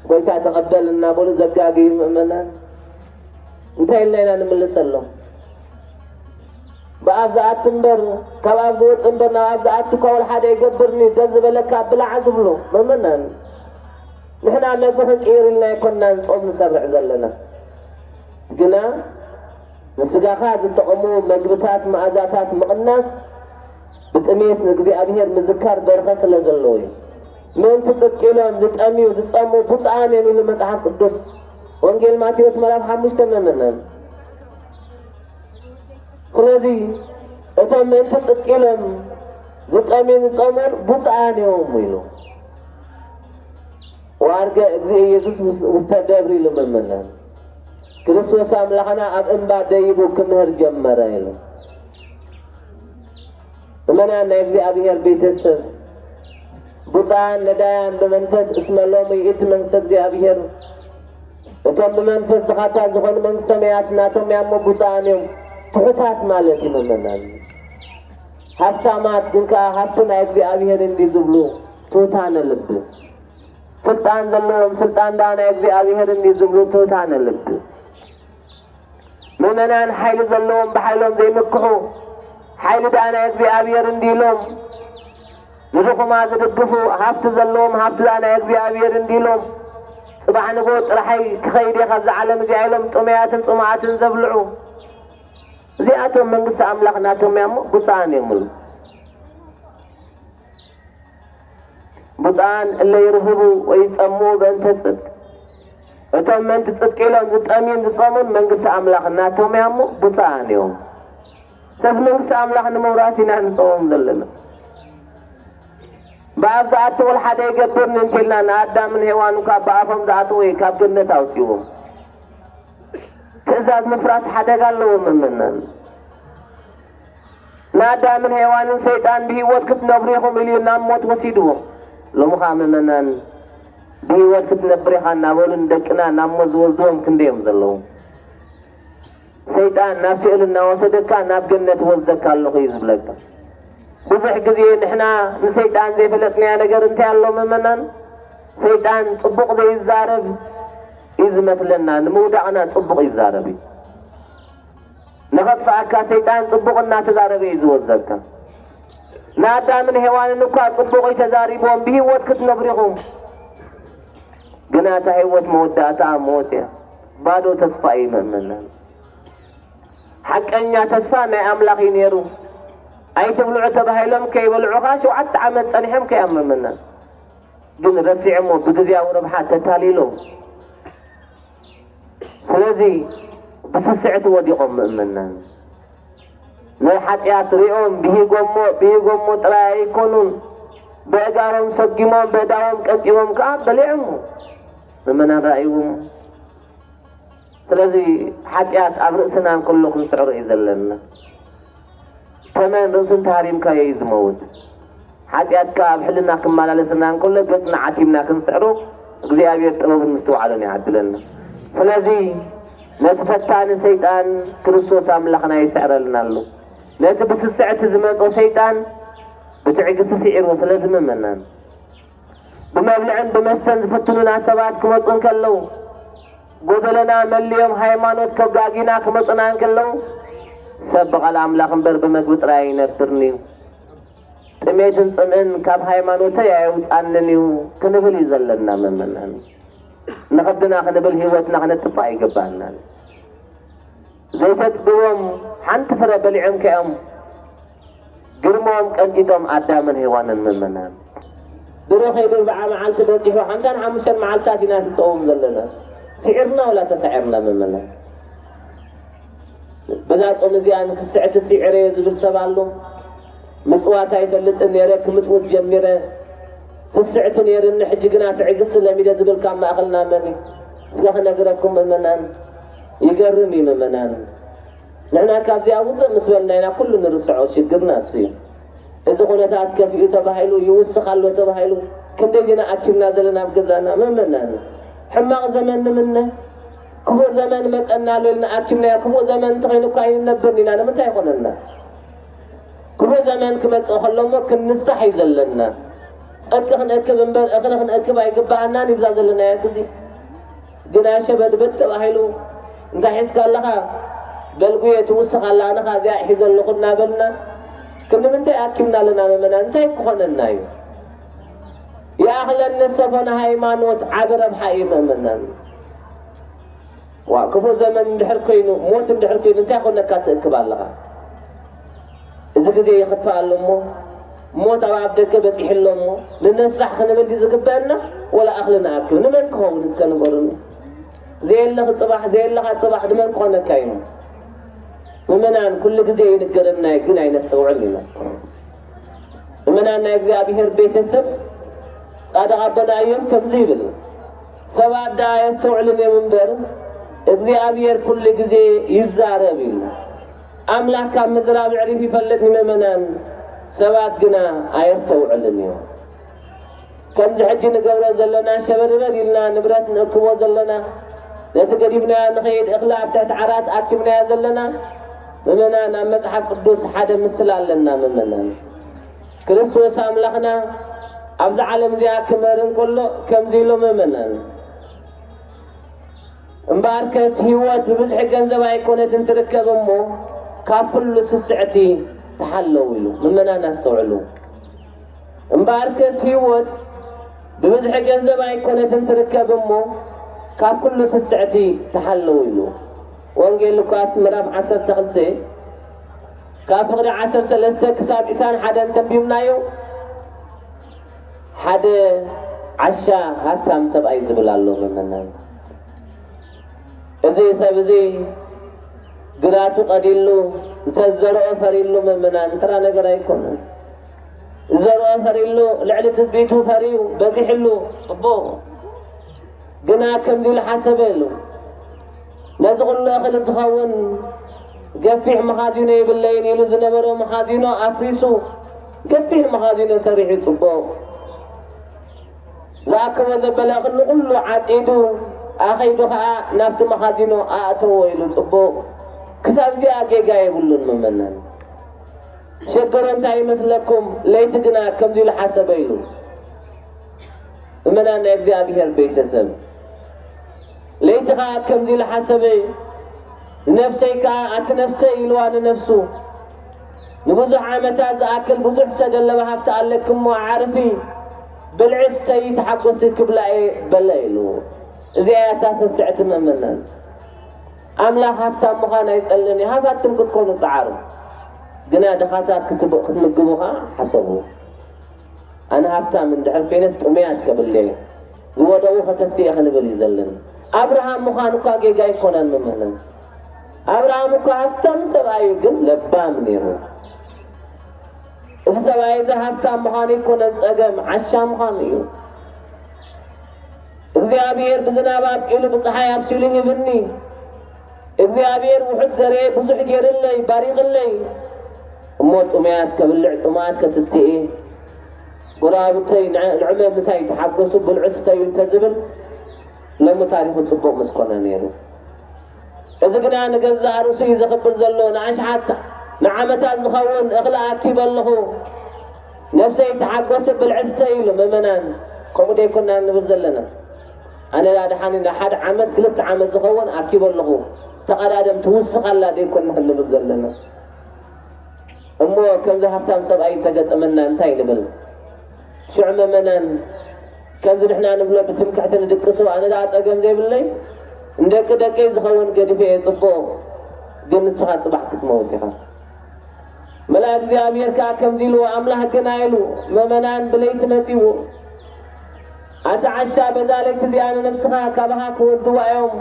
ጎይታ ተቐበል እናበሉ ዘጋግዩ ምእመናን፣ እንታይ ኢልና ኢና ንምልሰሎም? ብኣፍ ዝኣቱ እምበር፣ ካብ ኣፍ ዝወጽእ እምበር፣ ናብ ኣፍ ዝኣቱ እኳ ወላ ሓደ ኣይገብርን እዩ፣ ደስ ዝበለካ ብላዕ ዝብሉ ምእመናን። ንሕና መግቢ ክንቅይር ኢልና ኣይኮንናን ጾም ንሰርዕ ዘለና። ግና ንስጋኻ ዝጠቕሙ መግብታት መኣዛታት ምቕናስ ብጥሜት ንእግዚኣብሔር ምዝካር በረኸት ስለ ዘለዎ እዩ። ምእንቲ ጽድቂ ኢሎም ዝጠምዩ ዝጸምኡ ብፁዓን እዮም ኢሉ መጽሓፍ ቅዱስ። ወንጌል ማቴዎስ ምዕራፍ ሓሙሽተ ምእመናን። ስለዚ እቶም ምእንቲ ጽድቂ ኢሎም ዝጠምዩ ዝጸምኡ ብፁዓን እዮም ኢሉ። ወዐርገ እግዚእ ኢየሱስ ውስተ ደብር ኢሉ ምእመናን። ክርስቶስ ኣምላኽና ኣብ እምባ ደይቡ ክምህር ጀመረ ኢሉ። ምእመናን ናይ እግዚኣብሔር ቤተሰብ፣ ብፁዓን ነዳያን ብመንፈስ እስመ ሎሙ ይእቲ መንግስተ እግዚኣብሔር። እቶም ብመንፈስ ድኻታት ዝኾኑ መንግስተ ሰማያት ናቶም እያ እሞ ብፁዓን እዮም። ትሑታት ማለት እዩ ምእመናን። ሃብታማት ግን ከኣ ሃብቲ ናይ እግዚኣብሔር እንዲ ዝብሉ ትሑታነ ልቢ። ስልጣን ዘለዎም ስልጣን ደኣ ናይ እግዚኣብሔር እንዲ ዝብሉ ትሑታነ ልቢ። ምእመናን ሓይሊ ዘለዎም ብሓይሎም ዘይምክሑ፣ ሓይሊ ደኣ ናይ እግዚኣብሔር እንዲሎም ንድኹማ ዝድግፉ፣ ሃብቲ ዘለዎም ሃብቲ ደኣ ናይ እግዚኣብሔር እንዲሎም ጽባሕ ንጎ ጥራሓይ ክኸይድ እየ ካብዛ ዓለም እዚኣ ኢሎም ጥሙያትን ጽሙኣትን ዘብልዑ፣ እዚኣቶም መንግስቲ ኣምላኽ ናቶም እያ እሞ ብፁዓን እዮም። ብፁዓን እለ ይርህቡ ወይ ይጸምኡ በእንተ ጽድቅ፣ እቶም ምእንቲ ጽድቂ ኢሎም ዝጠምዩን ዝጸምኡን መንግስቲ ኣምላኽ ናቶም እያ እሞ ብፁዓን እዮም። ስለዚ መንግስቲ ኣምላኽ ንምውራስ ኢና ንጸውም ዘለና። ብኣፍ ዝኣትው ሓደ ይገብር እንተልና ንኣዳምን ሄዋን እኳ ብኣፎም ዝኣትዎ እዩ ካብ ገነት ኣውፅዎም። ትእዛዝ ምፍራስ ሓደጋ ኣለዎ ምእመናን። ንኣዳምን ሄዋንን ሰይጣን ብህይወት ክትነብሩ ኢኹም ኢሉ ናብ ሞት ወሲድዎም። ሎሚ ኸዓ ምእመናን ብህይወት ክትነብር ኢኻ እናበሉ ንደቅና ናብ ሞት ዝወስድዎም ክንደይ እዮም ዘለዉ። ሰይጣን ናብ ሲኦል እናወሰደካ ናብ ገነት ወስደካ ኣለኹ እዩ ዝብለካ። ብዙሕ ግዜ ንሕና ንሰይጣን ዘይፈለጥናዮ ነገር እንታይ ኣሎ ምእመናን? ሰይጣን ጽቡቕ ዘይዛረብ እዩ ዝመስለና፣ ንምውዳቕና ጽቡቕ ይዛረብ እዩ። ንኸጥፍኣካ ሰይጣን ጽቡቕ እናተዛረበ እዩ ዝወስደካ። ንኣዳምን ሄዋንን እኳ ጽቡቕ እዩ ተዛሪብዎም፣ ብህይወት ክትነብሩ ኢኹም። ግና እታ ህይወት መወዳእታኣ ሞት እያ። ባዶ ተስፋ እዩ ምእመናን። ሓቀኛ ተስፋ ናይ ኣምላኽ እዩ ነይሩ። ኣይትብልዑ ተባሂሎም ከይበልዑኻ ሸውዓተ ዓመት ጸኒሖም ከይኣመመና። ግን ረሲዖሞ ብግዜያዊ ረብሓ ተታሊሎም። ስለዚ ብስስዕቲ ወዲቖም ምእመናን። ናይ ሓጢኣት ሪኦም ብሂጎሞ፣ ብሂጎሞ ጥራይ ኣይኮኑን። በእጋሮም ሰጊሞም፣ በእዳዎም ቀንጢቦም ከኣ በሊዖሞ። ምእመናን ረኣይዎም። ስለዚ ሓጢኣት ኣብ ርእስና እንከሎ ክንስዕሮ እዩ ዘለና። ተመን ርእሱ እንተሃሪምካዮ እዩ ዝመውት። ሓጢኣት ከኣ ኣብ ሕልና ክመላለስና እንከሎ ገጽና ዓቲብና ክንስዕሮ እግዚኣብሔር ጥበብን ምስትውዓልን ይዓድለና። ስለዚ ነቲ ፈታኒ ሰይጣን ክርስቶስ ኣምላኽና ይስዕረልና ኣሎ። ነቲ ብስስዕቲ ዝመጾ ሰይጣን ብትዕግስቲ ስዒርዎ ስለ ዝምመናን። ብመብልዕን ብመስተን ዝፍትኑና ሰባት ክመጹ እንከለዉ፣ ጎደለና መሊኦም ሃይማኖት ከጋጊና ክመጹና እንከለዉ፣ ሰብ ብቓል ኣምላኽ እምበር ብመግቢ ጥራይ ኣይነብርን እዩ። ጥሜትን ጽምእን ካብ ሃይማኖተይ ኣየውጻንን እዩ ክንብል እዩ ዘለና ምእመናን። ንኸብድና ክንብል ህይወትና ክነጥፍእ ኣይግባእናን። ዘይተጽግቦም ሓንቲ ፍረ በሊዖም ከኦም ግርሞም ቀንጢጦም ኣዳምን ሄዋንን ምእመናን። ድሮ ከይዱ ኣርብዓ መዓልቲ በጺሑ ሓምሳን ሓሙሽተን መዓልታት ኢና ንጸውም ዘለና። ስዒርና ወላ ተሳዒርና ምእመናን። በዛ ጾም እዚኣ ንስስዕቲ ስዒረ እየ ዝብል ሰብ ኣሎ። ምጽዋት ኣይፈልጥን ነይረ፣ ክምጽውት ጀሚረ። ስስዕቲ ነይርኒ፣ ሕጂ ግና ትዕግስቲ ለሚደ ዝብል ካብ ማእኸልና መን እዩ? እስከ ክነግረኩም ምእመናን። ይገርም እዩ ምእመናን። ንሕና ካብዚኣ ውፅእ ምስ በልና ኢና ኩሉ ንርስዖ፣ ሽግርና እሱ እዩ። እዚ ኩነታት ከፊኡ ተባሂሉ፣ ይውስኽ ኣሎ ተባሂሉ፣ ክንደይ ዲና ኣኪብና ዘለና ኣብ ገዛና ምእመናን። ሕማቕ ዘመን ንምነ፣ ክፉእ ዘመን መጸና ኣሎ ኢልና ኣኪብናዮ። ክፉእ ዘመን እንተኾይኑ እኳ ኣይንነብርን ኢና፣ ንምንታይ ይኾነና? ክፉእ ዘመን ክመጽእ ከሎ እሞ ክንንሳሕ እዩ ዘለና። ጽድቂ ክንእክብ እምበር እኽሊ ክንእክብ ኣይግብኣናን ይብዛ ዘለናዮ ግዜ። ግና ሸበድበድ ተባሂሉ፣ እንታይ ሒዝካ ኣለኻ? በልጉየ ትውስኽ ኣላ፣ ኣነ ኸኣ እዚኣ ሒዘ ኣለኹ እናበልና፣ ክንምንታይ ኣኪብና ኣለና ምእመናን? እንታይ ክኾነና እዩ? ይኣኽለኒ ሰፈነ ሃይማኖት ዓቢ ረብሓ እዩ ምእመናን። ዋ፣ ክፉእ ዘመን እንድሕር ኮይኑ፣ ሞት እንድሕር ኮይኑ፣ እንታይ ኮነካ ትእክብ ኣለኻ? እዚ ግዜ ይኽፋእ ኣሎ እሞ፣ ሞት ኣብ ኣፍ ደገ በጺሑ ኣሎ እሞ፣ ንነሳሕ ክንብል ድዩ ዝግበአና? ወላ እኽሊ ንኣክብ? ንመን ክኸውን እስከ ንገሩኒ? ዘየለኺ ጽባሕ፣ ዘየለኻ ጽባሕ ንመን ክኾነካ እዩ? ምእመናን፣ ኩሉ ግዜ ይንገረና እዩ፣ ግን ኣይነስተውዕል ኢና። ምእመናን ናይ እግዚኣብሔር ቤተሰብ፣ ጻድቕ ኣቦና እዮም ከምዚ ይብል፣ ሰባት ደኣ ኣየስተውዕሉን እዮም እምበር፣ እግዚኣብሔር ኩሉ ግዜ ይዛረብ እዩ። ኣምላኽ ካብ ምዝራብ ኣዕሪፉ ይፈልጥ ንምእመናን፣ ሰባት ግና ኣየስተውዕሉን እዮም። ከምዚ ሕጂ ንገብሮ ዘለና ሸበድበድ ኢልና ንብረት ንእክቦ ዘለና፣ ነቲ ገዲፍናዮ ንኸይድ እኽሊ ኣብ ትሕቲ ዓራት ኣኪብናዮ ዘለና ምእመናን፣ ኣብ መጽሓፍ ቅዱስ ሓደ ምስላ ኣለና ምእመናን። ክርስቶስ ኣምላኽና ኣብዛ ዓለም እዚኣ ክምህር እንከሎ ከምዚ ኢሉ ምእመናን፣ እምበኣርከስ ህይወት ብብዝሒ ገንዘብ ኣይኮነትን ትርከብ እሞ፣ ካብ ኩሉ ስስዕቲ ተሓለዉ ኢሉ። ምእመናን ኣስተውዕሉ። እምበኣርከስ ህይወት ብብዝሒ ገንዘብ ኣይኮነትን ትርከብ እሞ፣ ካብ ኩሉ ስስዕቲ ተሓለዉ ኢሉ። ወንጌል ሉቃስ ምዕራፍ ዓሰርተ ክልተ ካብ ፍቕዲ ዓሰርተ ሰለስተ ክሳብ ዕስራን ሓደን ተንቢብናዮ። ሓደ ዓሻ ሃብታም ሰብኣይ ዝብል ኣሎ ምእመናን። እዚ ሰብ እዚ ግራቱ ቀዲሉ፣ ዝተዘርኦ ፈሪሉ ምእመናን፣ ተራ ነገር ኣይኮነን። ዝዘርኦ ፈሪሉ፣ ልዕሊ ትጽቢቱ ፈርዩ፣ በዚሕሉ፣ ጽቡቕ። ግና ከምዚ ኢሉ ሓሰበ ኢሉ። ነዚ ኩሉ እኽሊ ዝኸውን ገፊሕ መኻዚኖ የብለይን ኢሉ ዝነበሮ መኻዚኖ ኣፍሪሱ፣ ገፊሕ መኻዚኖ ሰሪሑ፣ ጽቡቕ። ዝኣከቦ ዘበለ እኽሊ ኩሉ ዓጺዱ፣ ኣኸይዱ ኸኣ ናብቲ መኻዚኖ ኣእተዎ ኢሉ፣ ጽቡቕ። ክሳብ እዚኣ ጌጋ የብሉን ምእመናን። ሸገሮ እንታይ ይመስለኩም? ለይቲ ግና ከምዚ ኢሉ ሓሰበ ኢሉ። ምእመናን ናይ እግዚኣብሔር ቤተሰብ፣ ለይቲ ኸኣ ከምዚ ኢሉ ሓሰበ፣ ንነፍሰይ ከኣ፣ ኣቲ ነፍሰይ ኢልዋ ንነፍሱ፣ ንብዙሕ ዓመታት ዝኣክል ብዙሕ ዝተደለበ ሃብቲ ኣለኪ እሞ ኣዕርፊ፣ ብልዒ ስተዪ ተሓጎሲ ክብላ እየ በለ ኢሉ። እዚኣ እያ እታ ስስዕቲ ምእመናን። ኣምላኽ ሃብታም ምዃን ኣይጸልን እዩ። ሃፋትም ክትኮኑ ጸዓሩ። ግና ድኻታት ክትብ-፣ ክትምግቡ ኸኣ ሓሰቡ። ኣነ ሃብታም እንድሕር ኮይነስ ጥሙያት ከብል እየ። ዝወደቑ ከተስእ እየ ክንብል እዩ ዘለና። ኣብርሃም ምዃን እኳ ጌጋ ኣይኮነን ምእመናን። ኣብርሃም እኳ ሃብታም ሰብኣይ እዩ፣ ግን ለባም ነይሩ። እዚ ሰብኣይ እዚ ሃብታም ምዃኑ ኣይኮነን ጸገም፣ ዓሻ ምዃኑ እዩ። እግዚኣብሔር ብዝናብ ኣብቂሉ ብፀሓይ ኣብሲሉ ሂብኒ። እግዚኣብሔር ውሑድ ዘርኤ ብዙሕ ገይርለይ፣ ባሪኽለይ። እሞ ጥሙያት ከብልዕ፣ ጽሙኣት ከስትየ፣ ጎረባብተይ ንዕ-፣ ንዕመ ምሳይ ተሓጎሱ፣ ብልዑ ስተዩ እንተዝብል፣ ሎሚ ታሪኹ ጽቡቕ ምስ ኮነ ነይሩ። እዚ ግና ንገዛእ ርእሱ እዩ ዘኽብር ዘሎ። ንኣሽሓት ንዓመታት ዝኸውን እኽሊ ኣኪበ ኣለኹ። ነፍሰይ ተሓጎሲ፣ ብልዒ ስተዩ ኢሉ። ምእመናን፣ ከምኡ ደይኮና ንብል ዘለና? ኣነ ዳ ደሓን ንሓደ ዓመት፣ ክልተ ዓመት ዝኸውን ኣኪበ ኣለኹ። ተቐዳደም፣ ትውስኽ ኣላ ደይኮና ንብል ዘለና? እሞ ከምዚ ሃብታም ሰብኣይ እንተገጠመና እንታይ ንብል? ሽዑ ምእመናን፣ ከምዚ ንሕና ንብሎ ብትምክሕቲ ንድቅሶ፣ ኣነ ደኣ ጸገም ዘይብለይ፣ ንደቂ ደቀይ ዝኸውን ገዲፈ እየ ጽቡቕ፣ ግን ንስኻ ጽባሕ ክትመውት ኢኻ። መልኣክ እግዚኣብሔር ከኣ ከምዚ ኢልዎ፣ ኣምላኽ ግና ኢሉ፣ ምእመናን ብለይቲ መጺኡ፣ ኣቲ ዓሻ፣ በዛ ለይቲ እዚኣ ንነብስኻ ካባኻ ክወስድዋ እዮም።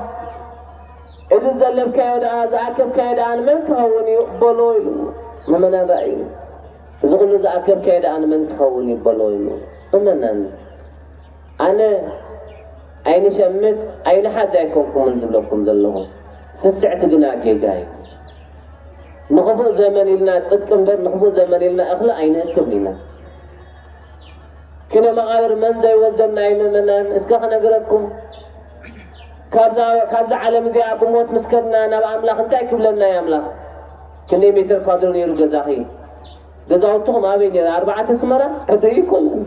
እዚ ዝደለብካዮ ደኣ፣ ዝኣከብካዮ ደኣ ንመን ክኸውን እዩ? በሎ ኢሉ። ምእመናን ራእዩ። እዚ ኩሉ ዝኣከብካዮ ደኣ ንመን ክኸውን እዩ? በሎ ኢሉ። ምእመናን፣ ኣነ ኣይንሸምት ኣይንሓዝ ኣይኮንኩምን ዝብለኩም ዘለኹ። ስስዕቲ ግና ጌጋ እዩ። ንኽፉእ ዘመን ኢልና ጽድቂ እምበር፣ ንኽፉእ ዘመን ኢልና እኽሊ ኣይንእክብን ኢና። ኪኖ መቓብር መን ዘይወዘና እዩ ምእመናን? እስከ ክነግረኩም። ካብዛ፣ ካብዛ ዓለም እዚኣ ብሞት ምስ ከድና ናብ ኣምላኽ እንታይ ክብለና እዩ ኣምላኽ? ክንደይ ሜትር ኳድሮ ነይሩ ገዛኺ? ገዛውትኹም ኣበይ ነይሩ? ኣርባዕተ ኣስመራ? ሕዱእ ይኮነን።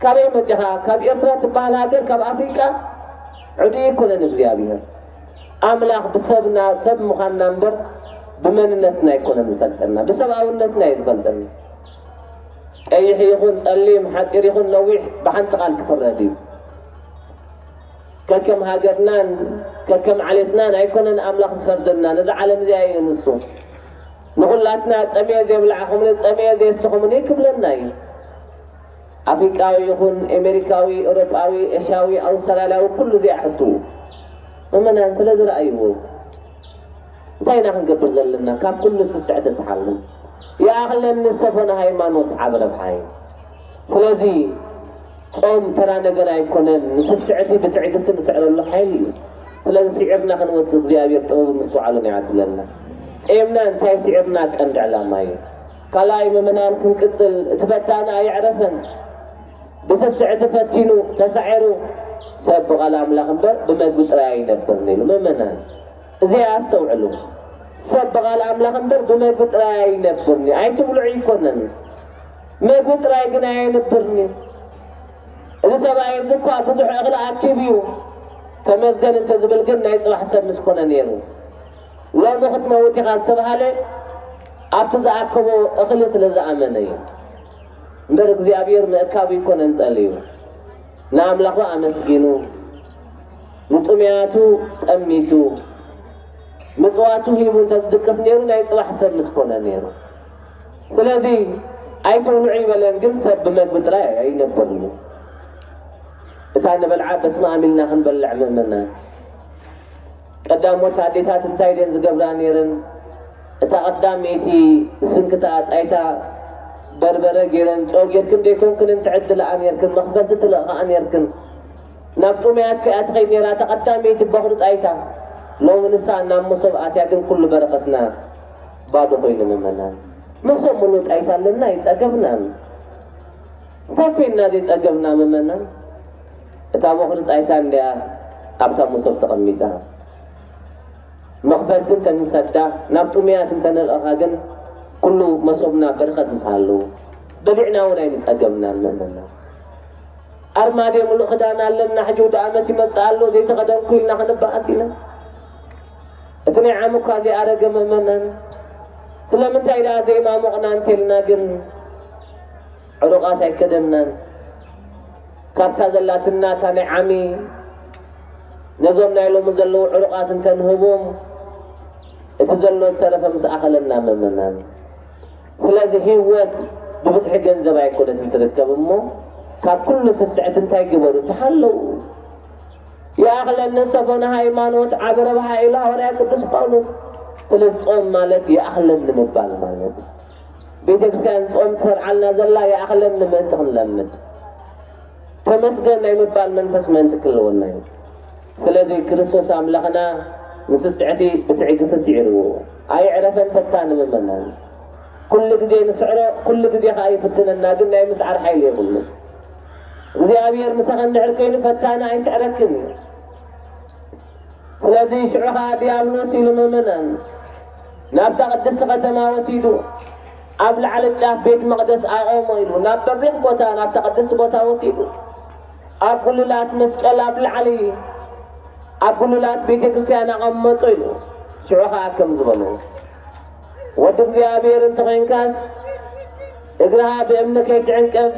ካበይ መጺኻ? ካብ ኤርትራ ትበሃል ሃገር፣ ካብ ኣፍሪቃ? ሕዱእ ይኮነን እግዚኣብሔር። ኣምላኽ ብሰብና፣ ሰብ ምዃንና እምበር ብመንነትና ኣይኮነን ዝፈልጠና፣ ብሰብኣውነትና እዩ ዝፈልጠና። ቀይሕ ይኹን ጸሊም፣ ሓጺር ይኹን ነዊሕ፣ ብሓንቲ ቃል ክፍረድ እዩ። ከከም ሃገርናን ከከም ዓሌትናን ኣይኮነን ኣምላኽ ዝፈርደና፣ ነዛ ዓለም እዚኣ እዩ ንሱ። ንኹላትና ጠምየ ዘይብላዕኹምኒ፣ ጸምየ ዘየስተኹምኒ ክብለና እዩ። ኣፍሪቃዊ ይኹን ኤሜሪካዊ፣ ኤውሮጳዊ፣ ኤሽያዊ፣ ኣውስትራልያዊ፣ ኩሉ እዚኣ ሕትዉ። ምእመናን ስለ ዝረኣይዎ። እንታይ ኢና ክንገብር ዘለና? ካብ ኩሉ ስስዕቲ ተሓሉ። ይኣኽለኒ ሰፈነ ሃይማኖት ዓቢ ረብሓ እዩ። ስለዚ ጾም ተራ ነገር ኣይኮነን። ንስስዕቲ ብትዕግስቲ ንስዕረሉ ሓይሊ እዩ። ስለዚ ስዒርና ክንወጽእ እግዚኣብሔር ጥበብን ምስትውዓልን ይዓድለና። ጼምና እንታይ ስዒርና ቀንዲ ዕላማ እዩ። ካልኣይ ምእመናን ክንቅጽል እቲ ፈታኒ ኣየዕረፈን። ብስስዕቲ ፈቲኑ ተሳዒሩ ሰብ ብቓል ኣምላኽ እምበር ብመግቢ ጥራይ ኣይነብርን ኢሉ። ምእመናን እዚ ኣስተውዕሉ። ሰብ ብቓል ኣምላኽ እምበር ብመግቢ ጥራይ ኣይነብርን እዩ። ኣይትብልዑ ኣይኮነን። መግቢ ጥራይ ግን ኣየንብርን እዩ። እዚ ሰብኣይ እዚ እኳ ብዙሕ እኽሊ ኣኪቡ እዩ። ተመስገን እንተዝብል ግን ናይ ጽባሕ ሰብ ምስ ኮነ ነይሩ። ሎሚ ክትመውት ኢኻ ዝተባሃለ ኣብቲ ዝኣከቦ እኽሊ ስለ ዝኣመነ እዩ። እምበር እግዚኣብሔር ምእካቡ ኣይኮነን ጸልዩ። ንኣምላኹ ኣመስጊኑ፣ ንጥሙያቱ ጠሚቱ፣ ምጽዋቱ ሂቡ እንተዝድቅስ ነይሩ ናይ ጽባሕ ሰብ ምስ ኮነ ነይሩ። ስለዚ ኣይትብልዑ ይበለን፣ ግን ሰብ ብመግቢ ጥራይ ኣይነብርን እዩ። እታ ንበልዓ በስመ ኣም ኢልና ክንበልዕ ምእመናን። ቀዳሞት ኣዴታት እንታይ ደን ዝገብራ ነይረን? እታ ቀዳመይቲ ስንክታ ጣይታ በርበረ ገይረን ጨው ጌርክን ደይኮንክን እንትዕድልኣ ነይርክን፣ መኽፈልቲ ትልእኽኣ ነይርክን። ናብ ጥሙያት ከያ ትኸይድ ነይራ እታ ቀዳመይቲ በኹሪ ጣይታ። ሎሚ ንሳ ናብ መሶብ ኣትያ ግን ኩሉ በረኸትና ባዶ ኮይኑ ምእመናን። መሶብ ሙሉእ ጣይታ ኣለና ኣይጸገብናን። እንታይ ኮይንና ዘይጸገብና ምእመናን? እታ በኹሪ ጣይታ እንድያ ኣብታ መሶብ ተቐሚጣ። መኽፈልቲ እንተንሰዳ ናብ ጥሙያት እንተንልእኻ ግን ኩሉ መሶብና በረኸት ምስ ሃለዉ በሊዕና እውን ኣይምጸገብናን ምእመናን። ኣርማድዮ ሙሉእ ክዳን ኣለና፣ ሕጂ ውደ ኣመት ይመጽእ ኣሎ ዘይተኸደንኩ ኢልና ክንበኣስ ኢና። እቲ ናይ ዓሚ እኳ ዘይኣረገ ምእመናን። ስለምንታይ ደኣ ዘይማሞቕና እንተልና ግን ዕሩቓት ኣይከደናን። ካብታ ዘላትና እታ ናይ ዓሚ ነዞም ናይ ሎሚ ዘለዉ ዕሩቓት እንተንህቦም እቲ ዘሎ ዝተረፈ ምስ ኣኸለና ምእመናን። ስለዚ ህይወት ብብዝሒ ገንዘብ ኣይኮነትን ትርከብ እሞ ካብ ኩሉ ስስዕቲ እንታይ ግበሩ ተሓለዉ። ይኣኽለኒ ሰፈነ ሃይማኖት ዓቢ ረብሓ ኢሉ ሃዋርያ ቅዱስ ጳውሎስ። ስለዚ ጾም ማለት ይኣኽለኒ ምባል ማለት እዩ። ቤተ ክርስቲያን ጾም ትሰርዓልና ዘላ ይኣኽለኒ ምእንቲ ክንለምድ ተመስገን ናይ ምባል መንፈስ ምእንቲ ክህልወና እዩ። ስለዚ ክርስቶስ ኣምላኽና ንስስዕቲ ብትዕግስቲ ስዒርዎ። ኣየዕረፈን ፈታኒ ምእመናን። ኩሉ ግዜ ንስዕሮ፣ ኩሉ ግዜ ኸኣ ይፍትነና፣ ግን ናይ ምስዓር ሓይሊ የብሉን። እግዚኣብሔር ምሳኺ እንድሕር ኮይኑ ፈታኒ ኣይስዕረክን እዩ። ስለዚ ሽዑ ኸኣ ዲያብሎስ ኢሉ ምእመናን ናብታ ቅድስቲ ከተማ ወሲዱ ኣብ ላዕሊ ጫፍ ቤት መቕደስ ኣቖሞ ኢሉ ናብ በሪኽ ቦታ ናብታ ቅድስቲ ቦታ ወሲዱ ኣብ ጉልላት መስቀል ኣብ ላዕሊ ኣብ ጉልላት ቤተ ክርስቲያን ኣቐመጦ ኢሉ። ሽዑ ኸኣ ከም ዝበሎ ወዲ እግዚኣብሔር እንተኾይንካስ እግርኻ ብእምኒ ከይትዕንቀፍ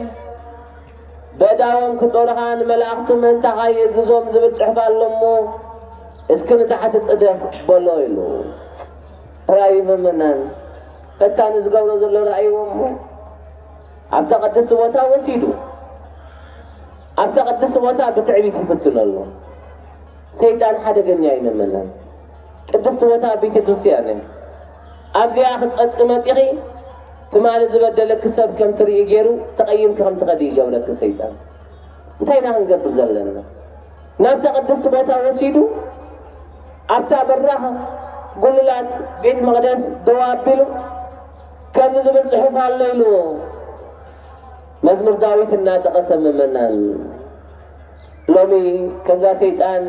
በእዳዎም ክጾርኻ ንመላእኽቱ ምእንታኻ የእዝዞም ዝብል ጽሑፍ ኣሎ እሞ እስኪ ንታሕቲ ጽደፍ በሎ ኢሉ። ራእይ ምእመናን ፈታኒ ዝገብሮ ዘሎ ራእይዎ እሞ ኣብታ ቅድስቲ ቦታ ወሲዱ ኣብታ ቅድስቲ ቦታ ብትዕቢት ይፍትኖ ኣሎ። ሰይጣን ሓደገኛ እዩ ምእመናን። ቅድስቲ ቦታ ቤተ ክርስቲያን እያ። ኣብዚኣ ክትጸድቂ መጺኺ ትማሊ ዝበደለኪ ሰብ ከም ትርኢ ገይሩ ተቐይምኪ ከም ትኸዲ ይገብረኪ ሰይጣን። እንታይ ኢና ክንገብር ዘለና? ናብታ ቅድስቲ ቦታ ወሲዱ ኣብታ በራኽ ጉልላት ቤት መቕደስ ደው ኣቢሉ ከምዚ ዝብል ጽሑፍ ኣሎ ኢልዎ። መዝሙር ዳዊት እናጠቐሰ ምእመናን ሎሚ ከምዛ ሰይጣን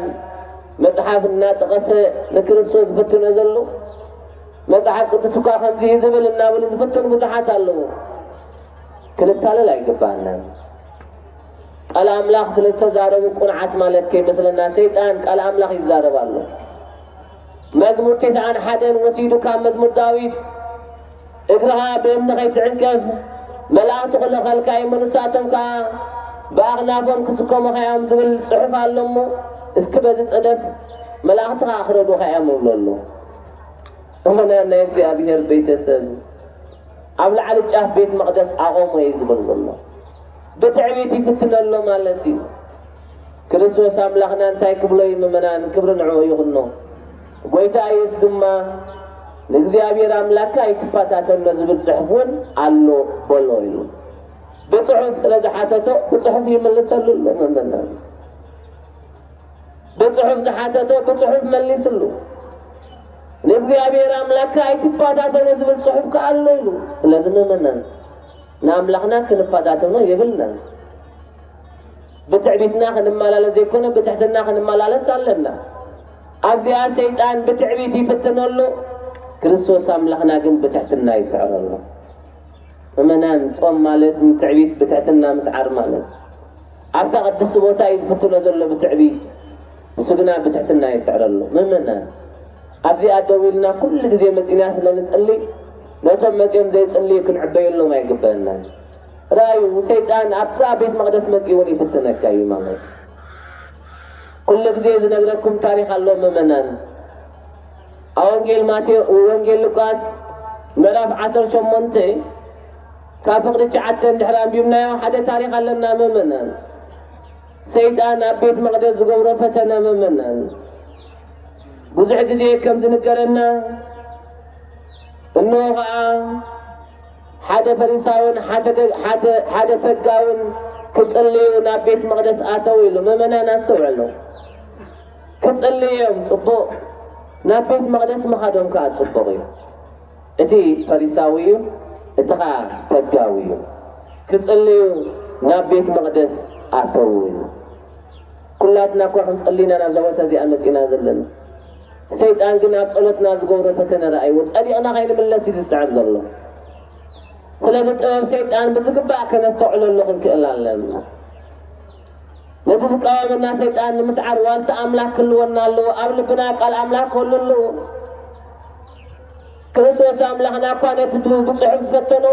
መጽሓፍ እናጠቐሰ ንክርስቶስ ዝፍትኖ ዘሎ መጽሓፍ ቅዱስ እኳ ከምዚ እዩ ዝብል እናበሉ ዝፍትኑ ብዙሓት ኣለዉ። ክንታለል ኣይግባኣናን። ቃል ኣምላኽ ስለ ዝተዛረቡ ቁንዓት ማለት ከይመስለና ሰይጣን ቃል ኣምላኽ ይዛረብ ኣሎ። መዝሙር ተስዓን ሓደን ወሲዱ ካብ መዝሙር ዳዊት እግርኻ ብእምኒ ከይትዕንቀፍ መላእኽቲ ክልእኸልካ እሞ ንሳቶም ከኣ ብኣኽናፎም ክስከሙኻ እዮም ዝብል ጽሑፍ ኣሎ እሞ እስኪ በዚ ጽደፍ መላእኽቲ ከኣ ክረድኡኻ እዮም ይብሎ ኣሎ። እመና ናይ እግዚኣብሔር ቤተሰብ ኣብ ላዕሊ ጫፍ ቤት መቕደስ ኣቖሞ እዩ ዝብል ዘሎ። ብትዕቢት ይፍትነሎ ማለት እዩ። ክርስቶስ ኣምላኽና እንታይ ክብሎ እዩ ምእመናን? ክብሪ ንዕኡ ይኹኖ። ጎይታ ኢየሱስ ድማ ንእግዚኣብሔር ኣምላክካ ኣይትፈታተኖ ዝብል ጽሑፍ እውን ኣሎ በሎ ኢሉ። ብጽሑፍ ስለ ዝሓተቶ ብጽሑፍ ይምልሰሉ ኣሎ ምእመናን። ብጽሑፍ ዝሓተቶ ብጽሑፍ መሊስሉ። ንእግዚኣብሔር ኣምላክካ ኣይትፈታተኖ ዝብል ጽሑፍ ከኣ ኣሎ ኢሉ። ስለዚ ምእመናን ንኣምላኽና ክንፈታተኖ የብልናን። ብትዕቢትና ክንመላለስ ዘይኮነ ብትሕትና ክንመላለስ ኣለና። ኣብዚኣ ሰይጣን ብትዕቢት ይፍትነሉ፣ ክርስቶስ ኣምላኽና ግን ብትሕትና ይስዕረሉ። ምእመናን ጾም ማለት ንትዕቢት ብትሕትና ምስዓር ማለት ኣብታ ቅድስቲ ቦታ እዩ ዝፍትኖ ዘሎ ብትዕቢት። እሱ ግና ብትሕትና ይስዕረሉ። ምእመናን፣ ኣብዚኣ ደው ኢልና ኩሉ ግዜ መጺና ስለ ንጽሊ፣ ነቶም መጺኦም ዘይጽልዩ ክንዕበየሎም ኣይግበአናን። ራእዩ፣ ሰይጣን ኣብዛ ቤት መቕደስ መጺኡ እውን ይፍትነካ እዩ ማለት እዩ። ኩሉ ግዜ ዝነግረኩም ታሪኽ ኣሎ ምእመናን። ኣብ ወንጌል ማቴዎ-፣ ወንጌል ሉቃስ ምዕራፍ ዓሰርተ ሸሞንተ ካብ ፍቕዲ ትሽዓተ እንድሕር ኣንቢብናዮ ሓደ ታሪኽ ኣለና ምእመናን። ሰይጣን ኣብ ቤት መቕደስ ዝገብሮ ፈተነ ምእመናን። ብዙሕ ግዜ ከም ዝንገረና፣ እንሆ ኸዓ ሓደ ፈሪሳውን ሓደ ደ-፣ ሓደ፣ ሓደ ተጋውን ክጽልዩ ናብ ቤት መቕደስ ኣተው ኢሉ። ምእመናን ኣስተውዕሉ። ክጽልዩ እዮም ጽቡቕ፣ ናብ ቤት መቕደስ ምኻዶም ከኣ ጽቡቕ እዩ። እቲ ፈሪሳዊ እዩ፣ እቲ ኸኣ ተጋዊ እዩ። ክጽልዩ ናብ ቤት መቕደስ ኣተው ኢሉ። ኩላትና እኳ ክንጽሊ ኢና ናብዛ ቦታ እዚኣ መጺና ዘለና። ሰይጣን ግን ኣብ ጸሎትና ዝገብሮ ፈተነ ረኣይዎ፣ ጸዲቕና ከይንምለስ እዩ ዝጽዕር ዘሎ። ስለዚ ጥበብ ሰይጣን ብዝግባእ ከነስተውዕለሉ ክንክእል ኣለና። ነቲ ዝቃወመና ሰይጣን ንምስዓር ዋልታ ኣምላኽ ክህልወና ኣለዎ። ኣብ ልብና ቃል ኣምላኽ ክህሉ ኣለዎ። ክርስቶስ ኣምላኽና እኳ ነቲ ብ-፣ ብጽሑፍ ዝፈተኖ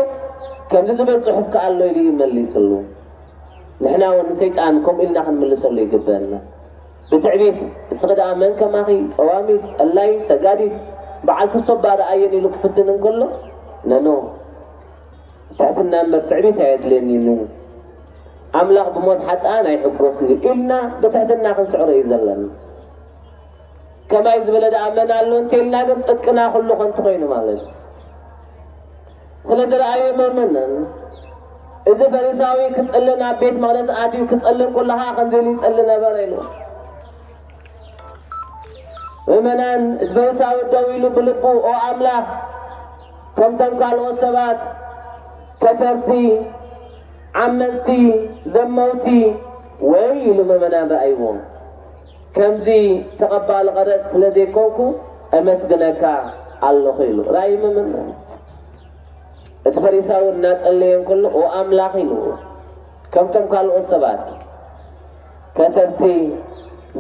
ከምዚ ዝብል ጽሑፍ ከኣ ኣሎ ኢሉ እዩ መሊስሉ። ንሕና እውን ንሰይጣን ከምኡ ኢልና ክንምልሰሉ ይግበአና። ብትዕቢት፣ "እስኺ ደኣ መን ከማኺ፣ ጸዋሚት፣ ጸላይት፣ ሰጋዲት፣ በዓል ክስቶባ ረኣየን" ኢሉ ክፍትን እንከሎ፣ ነኖ፣ ትሕትና እምበር ትዕቢት ኣየድልየኒን እዩ። ኣምላኽ ብሞት ሓጥኣን ኣይሕጎስን እዩ ኢልና ብትሕትና ክንስዕሮ እዩ ዘለና። ከማይ ዝበለ ደኣ መን ኣሎ እንተኢልና ግን ጽድቅና ኩሉ ከንቱ ኮይኑ ማለት እዩ። ስለዚ ረኣዩ ምእመናን፣ እዚ ፈሪሳዊ ክጽሊ ናብ ቤት መቕደስ ኣትዩ ክጸሊ እንከሎ ኸኣ ከምዚ ኢሉ ይጸሊ ነበረ ኢሉ። ምእመናን፣ እቲ ፈሪሳዊ ደው ኢሉ ብልቡ፣ "ኦ ኣምላኽ፣ ከምቶም ካልኦት ሰባት ከተርቲ፣ ዓመጽቲ፣ ዘመውቲ ወይ" ኢሉ ምእመናን ረኣይዎም። "ከምዚ ተቐባሊ ቀረጽ ስለ ዘይኮንኩ እመስግነካ ኣለኹ" ኢሉ። ራእይ ምእመናን። እቲ ፈሪሳዊ እናጸለየ እንከሎ፣ "ኦ ኣምላኽ" ኢሉ፣ "ከምቶም ካልኦት ሰባት ከተርቲ፣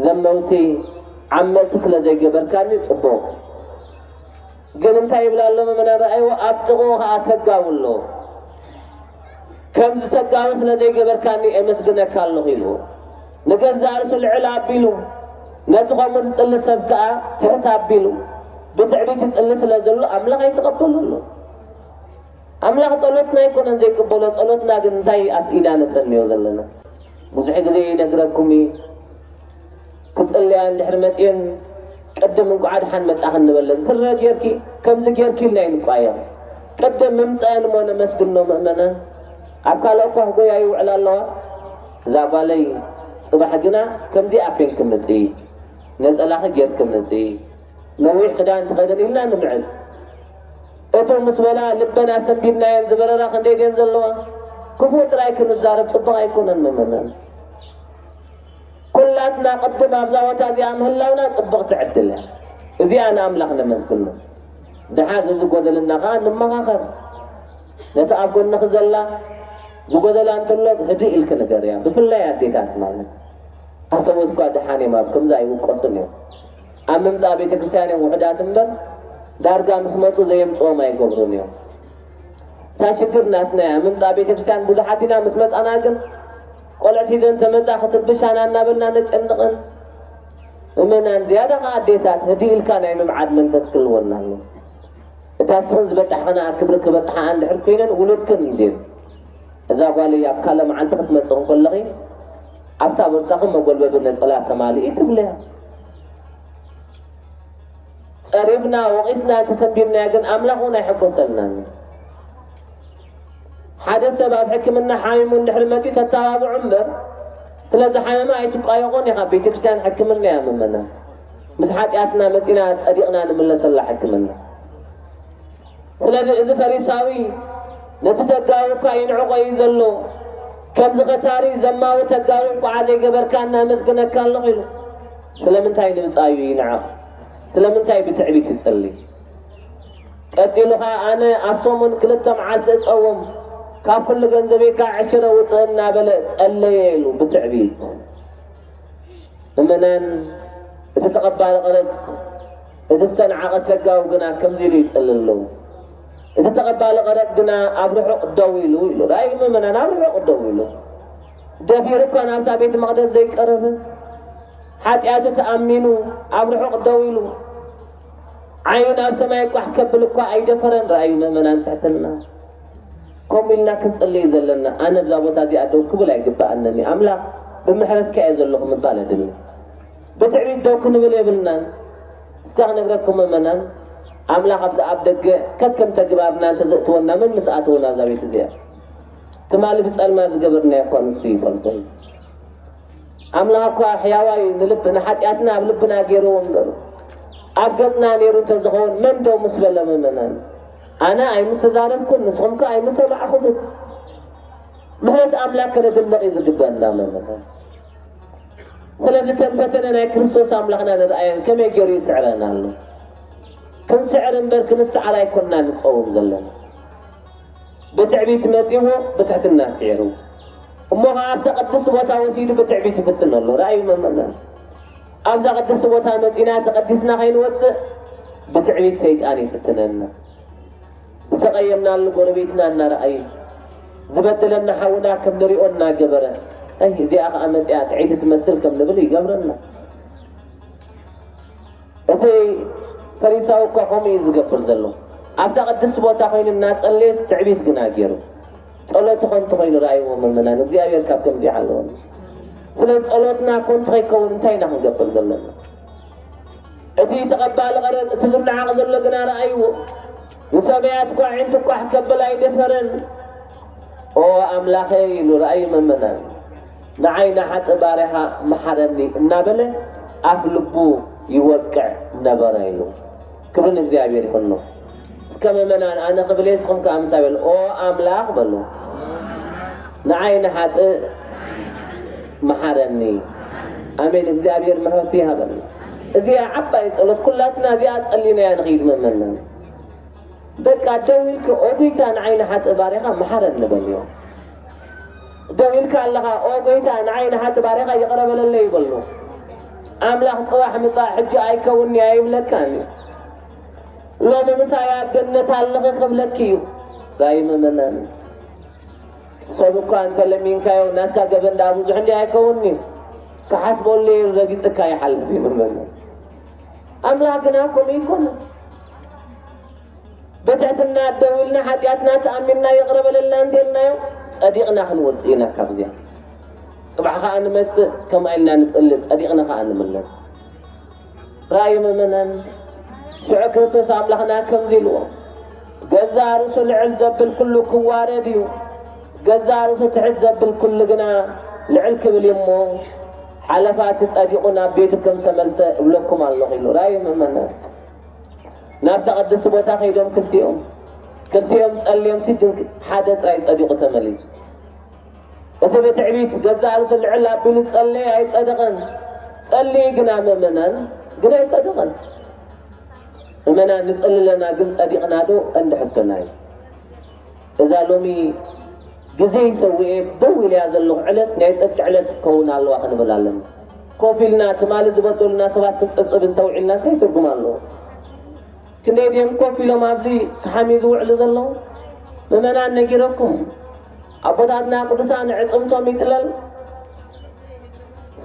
ዘመውቲ፣ ዓመጽቲ ስለ ዘይገበርካኒ ጽቡቕ። ግን እንታይ ይብል ኣሎ ምእመናን ረኣይዎ፣ ኣብ ጥቕኡ ኸኣ ተጋዊ ኣሎ። ከምዚ ተጋዊ ስለ ዘይገበርካኒ እመስግነካ ኣለኹ" ኢሉ። ንገዛእ ርእሱ ልዕል ኣቢሉ፣ ነቲ ከምኡ ዝጽሊ ሰብ ከኣ ትሕት ኣቢሉ፣ ብትዕቢት ይጽሊ ስለ ዘሎ ኣምላኽ ኣይተቐበሎ ኣሎ። ኣምላኽ ጸሎትና ኣይኮነን ዘይቅበሎ፣ ጸሎትና ግን እንታይ ኣስ-፣ ኢና ነሰንዮ ዘለና? ብዙሕ ግዜ ይነግረኩም እዩ። ክጽልያ እንድሕር መጽየን ቅድም እንቋዕ ደሓን መጻኺ እንበለን። ስረ ጌርኪ፣ ከምዚ ጌርኪ ኢልና ይንቋየቕ። ቅድም ምምጸአን እሞ ነመስግኖ ምእመናን። ኣብ ካልእ እኳ ጎያ ይውዕላ ኣለዋ። እዛ ጓለይ ጽባሕ ግና ከምዚ ኣፌን ክምጽኢ፣ ነጸላኺ ጌርኪ ምጽኢ፣ ነዊሕ ክዳን ትኸደን ኢልና ንምዕድ። እቶ ምስ በላ ልበን ኣሰንቢድናየን ዝበረራ ክንደይ ደን ዘለዋ? ክፉእ ጥራይ ክንዛረብ ጽቡቕ ኣይኮነን ምእመናን። ኩላትና ቅድም ኣብዛ ቦታ እዚኣ ምህላውና ጽብቕቲ ዕድል እያ። እዚኣ ንኣምላኽ ነመስግኖ። ደሓር ዝጎደለና ከኣ ንመኻኸር። ነቲ ኣብ ጎንኺ ዘላ ዝጎደላ እንተሎ ህድእ ኢልኪ ንገርያ። ብፍላይ ኣዴታት ማለት። ኣሰብኡት እኳ ደሓን እዮም፣ ኣብ ከምዚ ኣይውቀሱን እዮም። ኣብ ምምጻእ ቤተ ክርስቲያን እዮም ውሑዳት እምበር፣ ዳርጋ ምስ መጹ ዘየምጽኦም ኣይገብሩን እዮም። እታ ሽግር ናትና እያ። ምምጻእ ቤተ ክርስቲያን ብዙሓት ኢና፣ ምስ መጻና ግን ቆልዑት ሒዘን ተመጻ ክትርብሻና እናበልና ነጨንቐን። ምእመናን፣ ዝያዳ ኸዓ ኣዴታት፣ ህድእ ኢልካ ናይ ምምዓድ መንፈስ ክህልወና ኣሎ። እታ እስኽን ዝበጻሕኽንኣ ክብሪ ክበጽሓ እንድሕር ኮይነን፣ ውሉድክን እንድየን። እዛ ጓለይ ኣብ ካልእ መዓልቲ ክትመጽእ እንከለኺ፣ ኣብታ ቦርሳኺ መጎልበቢ ነጸላ ተማልኢ ትብለያ። ጸሪፍና፣ ወቒስና እንተሰንቢድናያ ግን ኣምላኽ እውን ኣይሕጎሰልናን። ሓደ ሰብ ኣብ ሕክምና ሓሚሙ እንድሕር መጺኡ ተተባብዑ እምበር፣ ስለ ዝሓመመ ኣይትቋየቖን ኢኻ። ቤተክርስትያን ሕክምና እያ ምእመናን። ምስ ሓጢኣትና መጺና ጸዲቕና ንምለሰላ ሕክምና። ስለዚ እዚ ፈሪሳዊ ነቲ ተጋዊ እኳ ይንዕቖ እዩ ዘሎ። ከምዚ ኸታሪ ዘማዊ ተጋዊ እንቋዕ ዘይገበርካና፣ ኣመስግነካ ኣለኹ ኢሉ። ስለምንታይ ንብጻዩ ይንዕቕ? ስለምንታይ ብትዕቢት ይጸሊ? ቀጺሉ ኸኣ፣ ኣነ ኣብ ሰሙን ክልተ መዓልቲ እጸውም፣ ካብ ኩሉ ገንዘበይ ከኣ ዕሽረ ውጽእ እናበለ ጸለየ ኢሉ ብትዕቢት። ምእመናን፣ እቲ ተቐባሊ ቀረጽ፣ እቲ ዝሰንዓቐ ተጋዊ ግና ከምዚ ኢሉ ይጽሊ ኣለዉ። እቲ ተቐባሊ ቀረጽ ግና ኣብ ርሑቕ ደው ኢሉ ኢሉ። ራእይ ምእመናን ኣብ ርሑቕ ደው ኢሉ። ደፊሩ እኳ ናብታ ቤት መቕደስ ዘይቀረበ፣ ሓጢኣቱ ተኣሚኑ ኣብ ርሑቕ ደው ኢሉ። ዓይኑ ናብ ሰማይ ቋሕ ከብል እኳ ኣይደፈረን። ራእይ ምእመናን ትሕትና። ከምኡ ኢልና ክንጽልይ ዘለና፣ ኣነ ኣብዛ ቦታ እዚኣ ደው ክብል ኣይግብኣንን እዩ። ኣምላኽ ብምሕረትካ እየ ዘለኹ ምባል ኣድሊ። ብትዕቢት ደው ክንብል የብልናን። እስከ ክነግረኩም ምእመናን፣ ኣምላኽ ኣብዚ ኣብ ደገ ከከም ተግባርና እንተዘእትወና መን ምስ ኣተወና ኣብዛ ቤት እዚኣ? ትማሊ ብጸልማት ዝገበርናዮ እኳ ንሱ ይፈልጦ እዩ። ኣምላኽ እኳ ሕያዋይ እዩ፣ ንልብ ንሓጢኣትና ኣብ ልብና ገይርዎ እምበር ኣብ ገጽና ነይሩ እንተዝኸውን መን ደው ምስ በለ ምእመናን? ኣነ ኣይምስተዛረብኩን ንስኹም ከ ኣይምሰማዕኹምን። ምሕረት ኣምላኽ ከነድንቕ እዩ ዝግበአና ምእመናን። ስለዚ እተን ፈተነ ናይ ክርስቶስ ኣምላኽና ንርኣየን ከመይ ገይሩ ይስዕረን ኣሎ። ክንስዕር እምበር ክንስዓር ኣይኮንና ንጸውም ዘለና። ብትዕቢት መጺዎ ብትሕትና ስዒሩ። እሞ ኸዓ ኣብታ ቅድስቲ ቦታ ወሲዱ ብትዕቢት ይፍትኖ ኣሎ። ራእዩ መመና ኣብዛ ቅድስቲ ቦታ መጺና ተቐዲስና ከይንወጽእ ብትዕቢት ሰይጣን ይፍትነና። ዝተቐየምናሉ ጎረቤትና እናረኣዩ፣ ዝበደለና ሓውና ከም ንሪኦ እናገበረ፣ ኣይ እዚኣ ኸዓ መጺኣ ጥዕይቲ ትመስል ከም ንብል ይገብረና። እቲ ፈሪሳዊ እኳ ከምኡ እዩ ዝገብር ዘሎ። ኣብታ ቅድስቲ ቦታ ኮይኑ እናጸለየስ ትዕቢት ግና ገይሩ። ጸሎቱ ከንቱ ኮይኑ ረኣይዎ ምእመናን፣ እግዚኣብሔር ካብ ከምዚ ይሓልወና። ስለዚ ጸሎትና ከንቱ ከይከውን እንታይ ኢና ክንገብር ዘለና? እቲ ተቐባሊ ቀረጽ፣ እቲ ዝነዓቕ ዘሎ ግና ረኣይዎ። ንሰማያት እኳ ኣዒንቱ ቋሕ ከብል ኣይደፈረን። ኦ ኣምላኸይ ኢሉ ረኣዩ ምእመናን፣ ንዓይ ንሓጥእ ባርያኻ መሓረኒ እናበለ ኣፍ ልቡ ይወቅዕ ነበረ ኢሉ። ክብሪ ንእግዚኣብሔር ይኹኖ። እስከ ምእመናን ኣነ ክብል እየ፣ ንስኹም ከኣ ምሳይ በሉ። ኦ ኣምላኽ በሉ፣ ንዓይ ንሓጥእ መሓረኒ። ኣሜን። እግዚኣብሔር ምሕረቱ ይሃበና። እዚኣ ዓባይ ጸሎት ኩላትና እዚኣ ጸሊናያ ንኽይድ ምእመናን። በቃ ደው ኢልኪ ኦ ጎይታ ንዓይ ንሓጥእ ባርያኻ መሓረኒ በልዮ። ደው ኢልካ ኣለኻ ኦ ጎይታ ንዓይ ንሓጥእ ባርያኻ ይቕረ በለለይ በሎ። ኣምላኽ ጽባሕ ምጻእ ሕጂ ኣይከውን'ዩ ኣይብለካን እዩ። ሎሚ ምሳይ ኣብ ገነት ኣለኺ ክብለኪ እዩ። ራእይ ምእመናን። ሰብ እኳ እንተ ለሚንካዮ ናትካ ገበን ደኣ ብዙሕ እንዲ ኣይከውን'ዩ። ክሓስበሉ እዩ ረጊጽካ ይሓልፍ እዩ ምእመናን። ኣምላኽ ግና ከምኡ ኣይኮነን። ብትሕትና ደው ኢልና ሓጢኣትና ተኣሚንና ይቕረ በለልና እንተኢልናዮ ጸዲቕና ክንወጽእ ኢና ካብዚኣ። ጽባሕ ኸኣ ንመጽእ ከምኣ ኢልና ንጽሊ፣ ጸዲቕና ኸኣ ንምለስ። ረኣዩ ምእመናን፣ ሽዑ ክርስቶስ ኣምላኽና ከምዚ ኢልዎ፣ ገዛእ ርእሱ ልዕል ዘብል ኩሉ ክዋረድ እዩ፣ ገዛእ ርእሱ ትሕት ዘብል ኩሉ ግና ልዕል ክብል እዩ እሞ፣ ሓለፋ እቲ ጸዲቑ ናብ ቤቱ ከም ዝተመልሰ እብለኩም ኣለኹ ኢሉ። ረኣዩ ምእመናን። ናብታ ቅድስቲ ቦታ ከይዶም ክልቲኦም፣ ክልቲኦም ጸልዮም ሲድን ሓደ ጥራይ ጸዲቑ ተመሊሱ። እቲ ብትዕቢት ገዛእ ርእሱ ልዕል ኣቢሉ ጸለየ ኣይጸደቐን። ጸልዩ ግና ምእመናን ግን ኣይጸደቐን። ምእመናን ንጸሊ ኣለና ግን ጸዲቕና ዶ ቀንዲ ሕቶና እዩ። እዛ ሎሚ ግዜ ይሰውኤ ደው ኢለያ ዘለኹ ዕለት ናይ ጽድቂ ዕለት ክትከውን ኣለዋ ክንብል ኣለና። ኮፍ ኢልና ትማሊ ዝበደሉና ሰባት ክንጽብጽብ እንተውዒልና እንታይ ትርጉም ኣለዎ? ክንደይ ድዮም ኮፍ ኢሎም ኣብዚ ክሓምዩ ዝውዕሉ ዘለዉ? ምእመናን ነጊረኩም፣ ኣቦታትና ቅዱሳን ኣዕጽምቶም ይጥለል።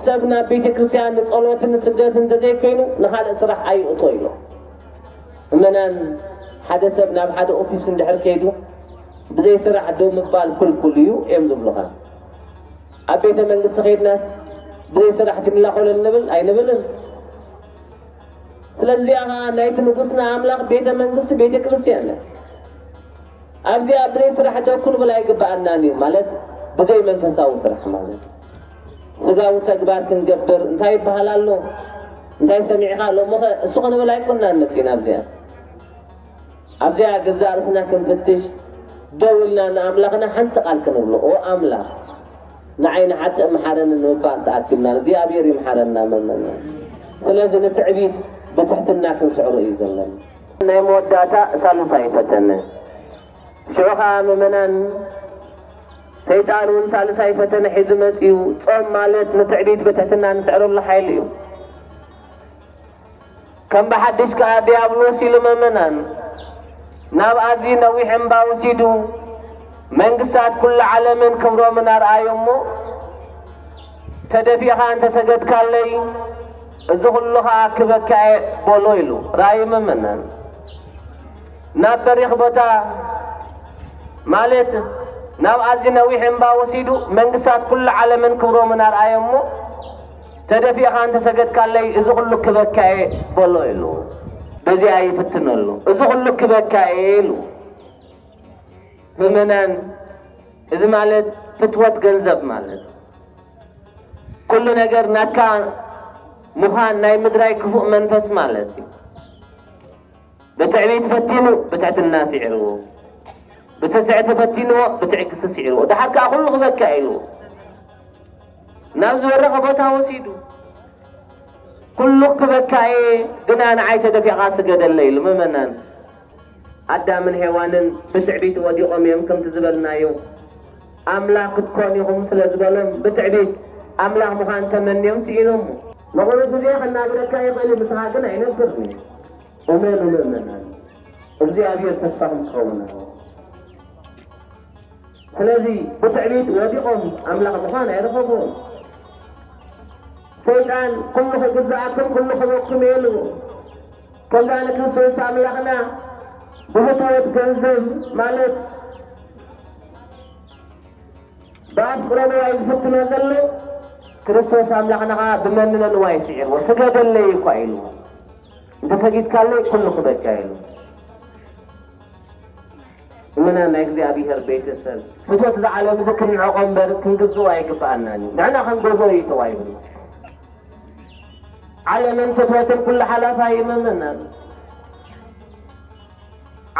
ሰብ ናብ ቤተ ክርስቲያን ንጸሎትን ንስግደትን እንተዘይኮይኑ ንኻልእ ስራሕ ኣይእቶ ኢሎም። ምእመናን፣ ሓደ ሰብ ናብ ሓደ ኦፊስ እንድሕር ከይዱ ብዘይ ስራሕ ደው ምባል ክልኩል እዩ እዮም ዝብሉኻ። ኣብ ቤተ መንግስቲ ከይድናስ ብዘይ ስራሕ ትምላኾለል ንብል ኣይንብልን። ስለዚኣ ኸዓ ናይቲ ንጉስና ኣምላኽ ቤተ መንግስቲ ቤተ ክርስቲያን እያ። ኣብዚኣ ብዘይ ስራሕ ደው ክንብል ኣይግብኣናን እዩ፣ ማለት ብዘይ መንፈሳዊ ስራሕ ማለት እዩ። ስጋዊ ተግባር ክንገብር እንታይ ይበሃል ኣሎ? እንታይ ሰሚዕኻ ሎምኸ እሱ ክንብል ኣይኮንናን መጺእና ኣብዚኣ። ኣብዚኣ ገዛእ ርእስና ክንፍትሽ ደው ኢልና ንኣምላኽና ሓንቲ ቃል ክንብሎ፣ ኦ ኣምላኽ ንዓይ ንሓጥእ መሓረኒ ንምባል ተኣኪብና እግዚኣብሔር ይምሓረና መመና። ስለዚ ንትዕቢት ብትሕትና ክንስዕሮ እዩ ዘለና። ናይ መወዳእታ ሳልሳይ ፈተነ። ሽዑ ኸዓ ምእመናን ሰይጣን እውን ሳልሳይ ፈተነ ሒዙ መጺኡ። ጾም ማለት ንትዕቢት ብትሕትና ንስዕረሉ ሓይሊ እዩ። ከም ብሓድሽ ከኣ ዲያብሎስ ኢሉ ምእመናን ናብ ኣዝዩ ነዊሕ እምባ ወሲዱ መንግስታት ኩሉ ዓለምን ክብሮምን ኣርኣዮ እሞ፣ "ተደፊእኻ እንተሰገድካለይ እዚ ኩሉ ኸኣ ክበካ እየ" በሎ ኢሉ። ራእይ ምእመናን። ናብ በሪኽ ቦታ ማለት ናብ ኣዝዩ ነዊሕ እምባ ወሲዱ መንግስታት ኩሉ ዓለምን ክብሮምን ኣርኣዮ እሞ፣ "ተደፊእኻ እንተሰገድካለይ እዚ ኩሉ ክበካ እየ" በሎ ኢሉ። በዚኣ ይፍትነሉ። "እዚ ኩሉ ክበካ እየ" ኢሉ። ምእመናን፣ እዚ ማለት ፍትወት ገንዘብ ማለት፣ ኩሉ ነገር ናትካ ምዃን ናይ ምድራይ ክፉእ መንፈስ ማለት እዩ። ብትዕቢት ፈቲኑ ብትሕትና ስዒርዎ፣ ብትስዕቲ ፈቲንዎ ብትዕግስቲ ስዒርዎ፣ ደሓር ከኣ ኩሉ ክበካ ኢልዎ ናብ ዝበረኸ ቦታ ወሲዱ፣ "ኩሉ ክበካ እየ፣ ግና ንዓይ ተደፊእኻ ስገደለይ" ኢሉ። ምእመናን፣ ኣዳምን ሄዋንን ብትዕቢት ወዲቖም እዮም። ከምቲ ዝበልናዮ፣ "ኣምላኽ ክትኮን ኢኹም" ስለ ዝበሎም፣ ብትዕቢት ኣምላኽ ምዃን ተመንዮም ስኢኖሞ። ንቑሩብ ግዜ ከናብረካ ይኽእል እዩ፣ ንስኻ ግን ኣይነብርን እዩ። እመኑ ምእመናን፣ እግዚኣብሔር ተስፋኹም ክኸውን ኣለዎ። ስለዚ ብትዕቢት ወዲቖም ኣምላኽ ምዃን ኣይረኸብዎን። ሰይጣን "ኩሉ ክግዝኣኩም፣ ኩሉ ክህበኩም" እየ ኢሉ። ከምዛ ንክርስቶስ ኣምላኽና ብፍትወት ገንዘብ ማለት ብኣፍቅሮ ንዋይ ዝፍትኖ ዘሎ፣ ክርስቶስ ኣምላኽና ኸዓ ብመንነ ንዋይ ስዒርዎ፣ "ስገደለይ" እኳ ኢልዎ። "እንተሰጊድካለይ ኩሉ ክበካ" ኢሉ። እመና ናይ እግዚኣብሔር ቤተሰብ፣ ፍትወት እዛ ዓለም እዚ ክንዕቆ እምበር ክንግዝኦ ኣይግብኣናን እዩ። ንሕና ክንገዝኦ እዩ ተዋሂቡና። ዓለምን ፍትወትን ኩሉ ሓላፋ እዩ ምእመናን።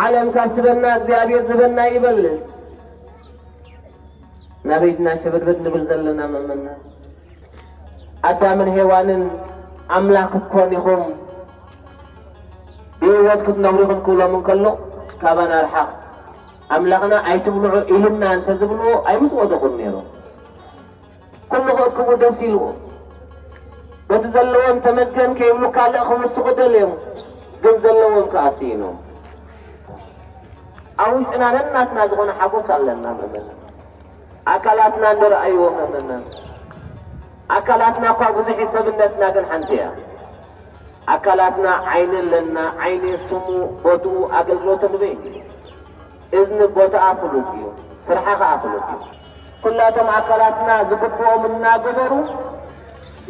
ዓለም ካብ ትበና እግዚኣብሔር ዝበና ይበልጽ። ናበይ ድና ሸበድበድ ንብል ዘለና ምእመናን? ኣዳምን ሄዋንን ኣምላኽ ክትኮን ኢኹም ብህይወት ክትነብሩ ኢኹም ክብሎም እንከሎ ካባና ርሓቕ። ኣምላኽና ኣይትብልዑ ኢሉና እንተዝብልዎ ኣይምስወደቑን ነይሮም። ኩሉ ክእክቡ ደስ ኢልዎ። በቲ ዘለዎም ተመስገን ከይብሉ ካልእ ክውስኹ ደልዮም፣ ግን ዘለዎም ከኣ ስኢኖም። ኣብ ውሽጥና ነናትና ዝኾነ ሓጎስ ኣለና ምእመናን። ኣካላትና እንዶ ረኣይዎ ምእመናን። ኣካላትና እኳ ብዙሕ እዩ፣ ሰብነትና ግን ሓንቲ እያ። ኣካላትና ዓይኒ ኣለና፣ ዓይኒ ስሙ፣ ቦትኡ፣ ኣገልግሎቱ ንበይኑ እዩ። እዝኒ ቦትኣ ፍሉጥ እዩ፣ ስርሓ ኸኣ ፍሉጥ እዩ። ኩላቶም ኣካላትና ዝግብኦም እናገበሩ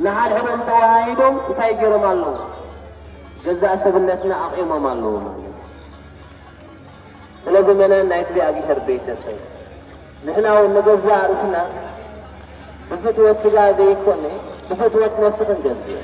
ንሓድሕዶም ተወሃሂዶም እንታይ ገይሮም ኣለዉ? ገዛእ ሰብነትና ኣቑሞም ኣለዉ ማለት እዩ። ስለዚ ምእመናን ናይ እግዚኣብሔር ቤተሰብ፣ ንሕና እውን ንገዛእ ርእስና ብፍትወት ስጋ ዘይኮነ ብፍትወት ነፍሲ ክንገዝእ።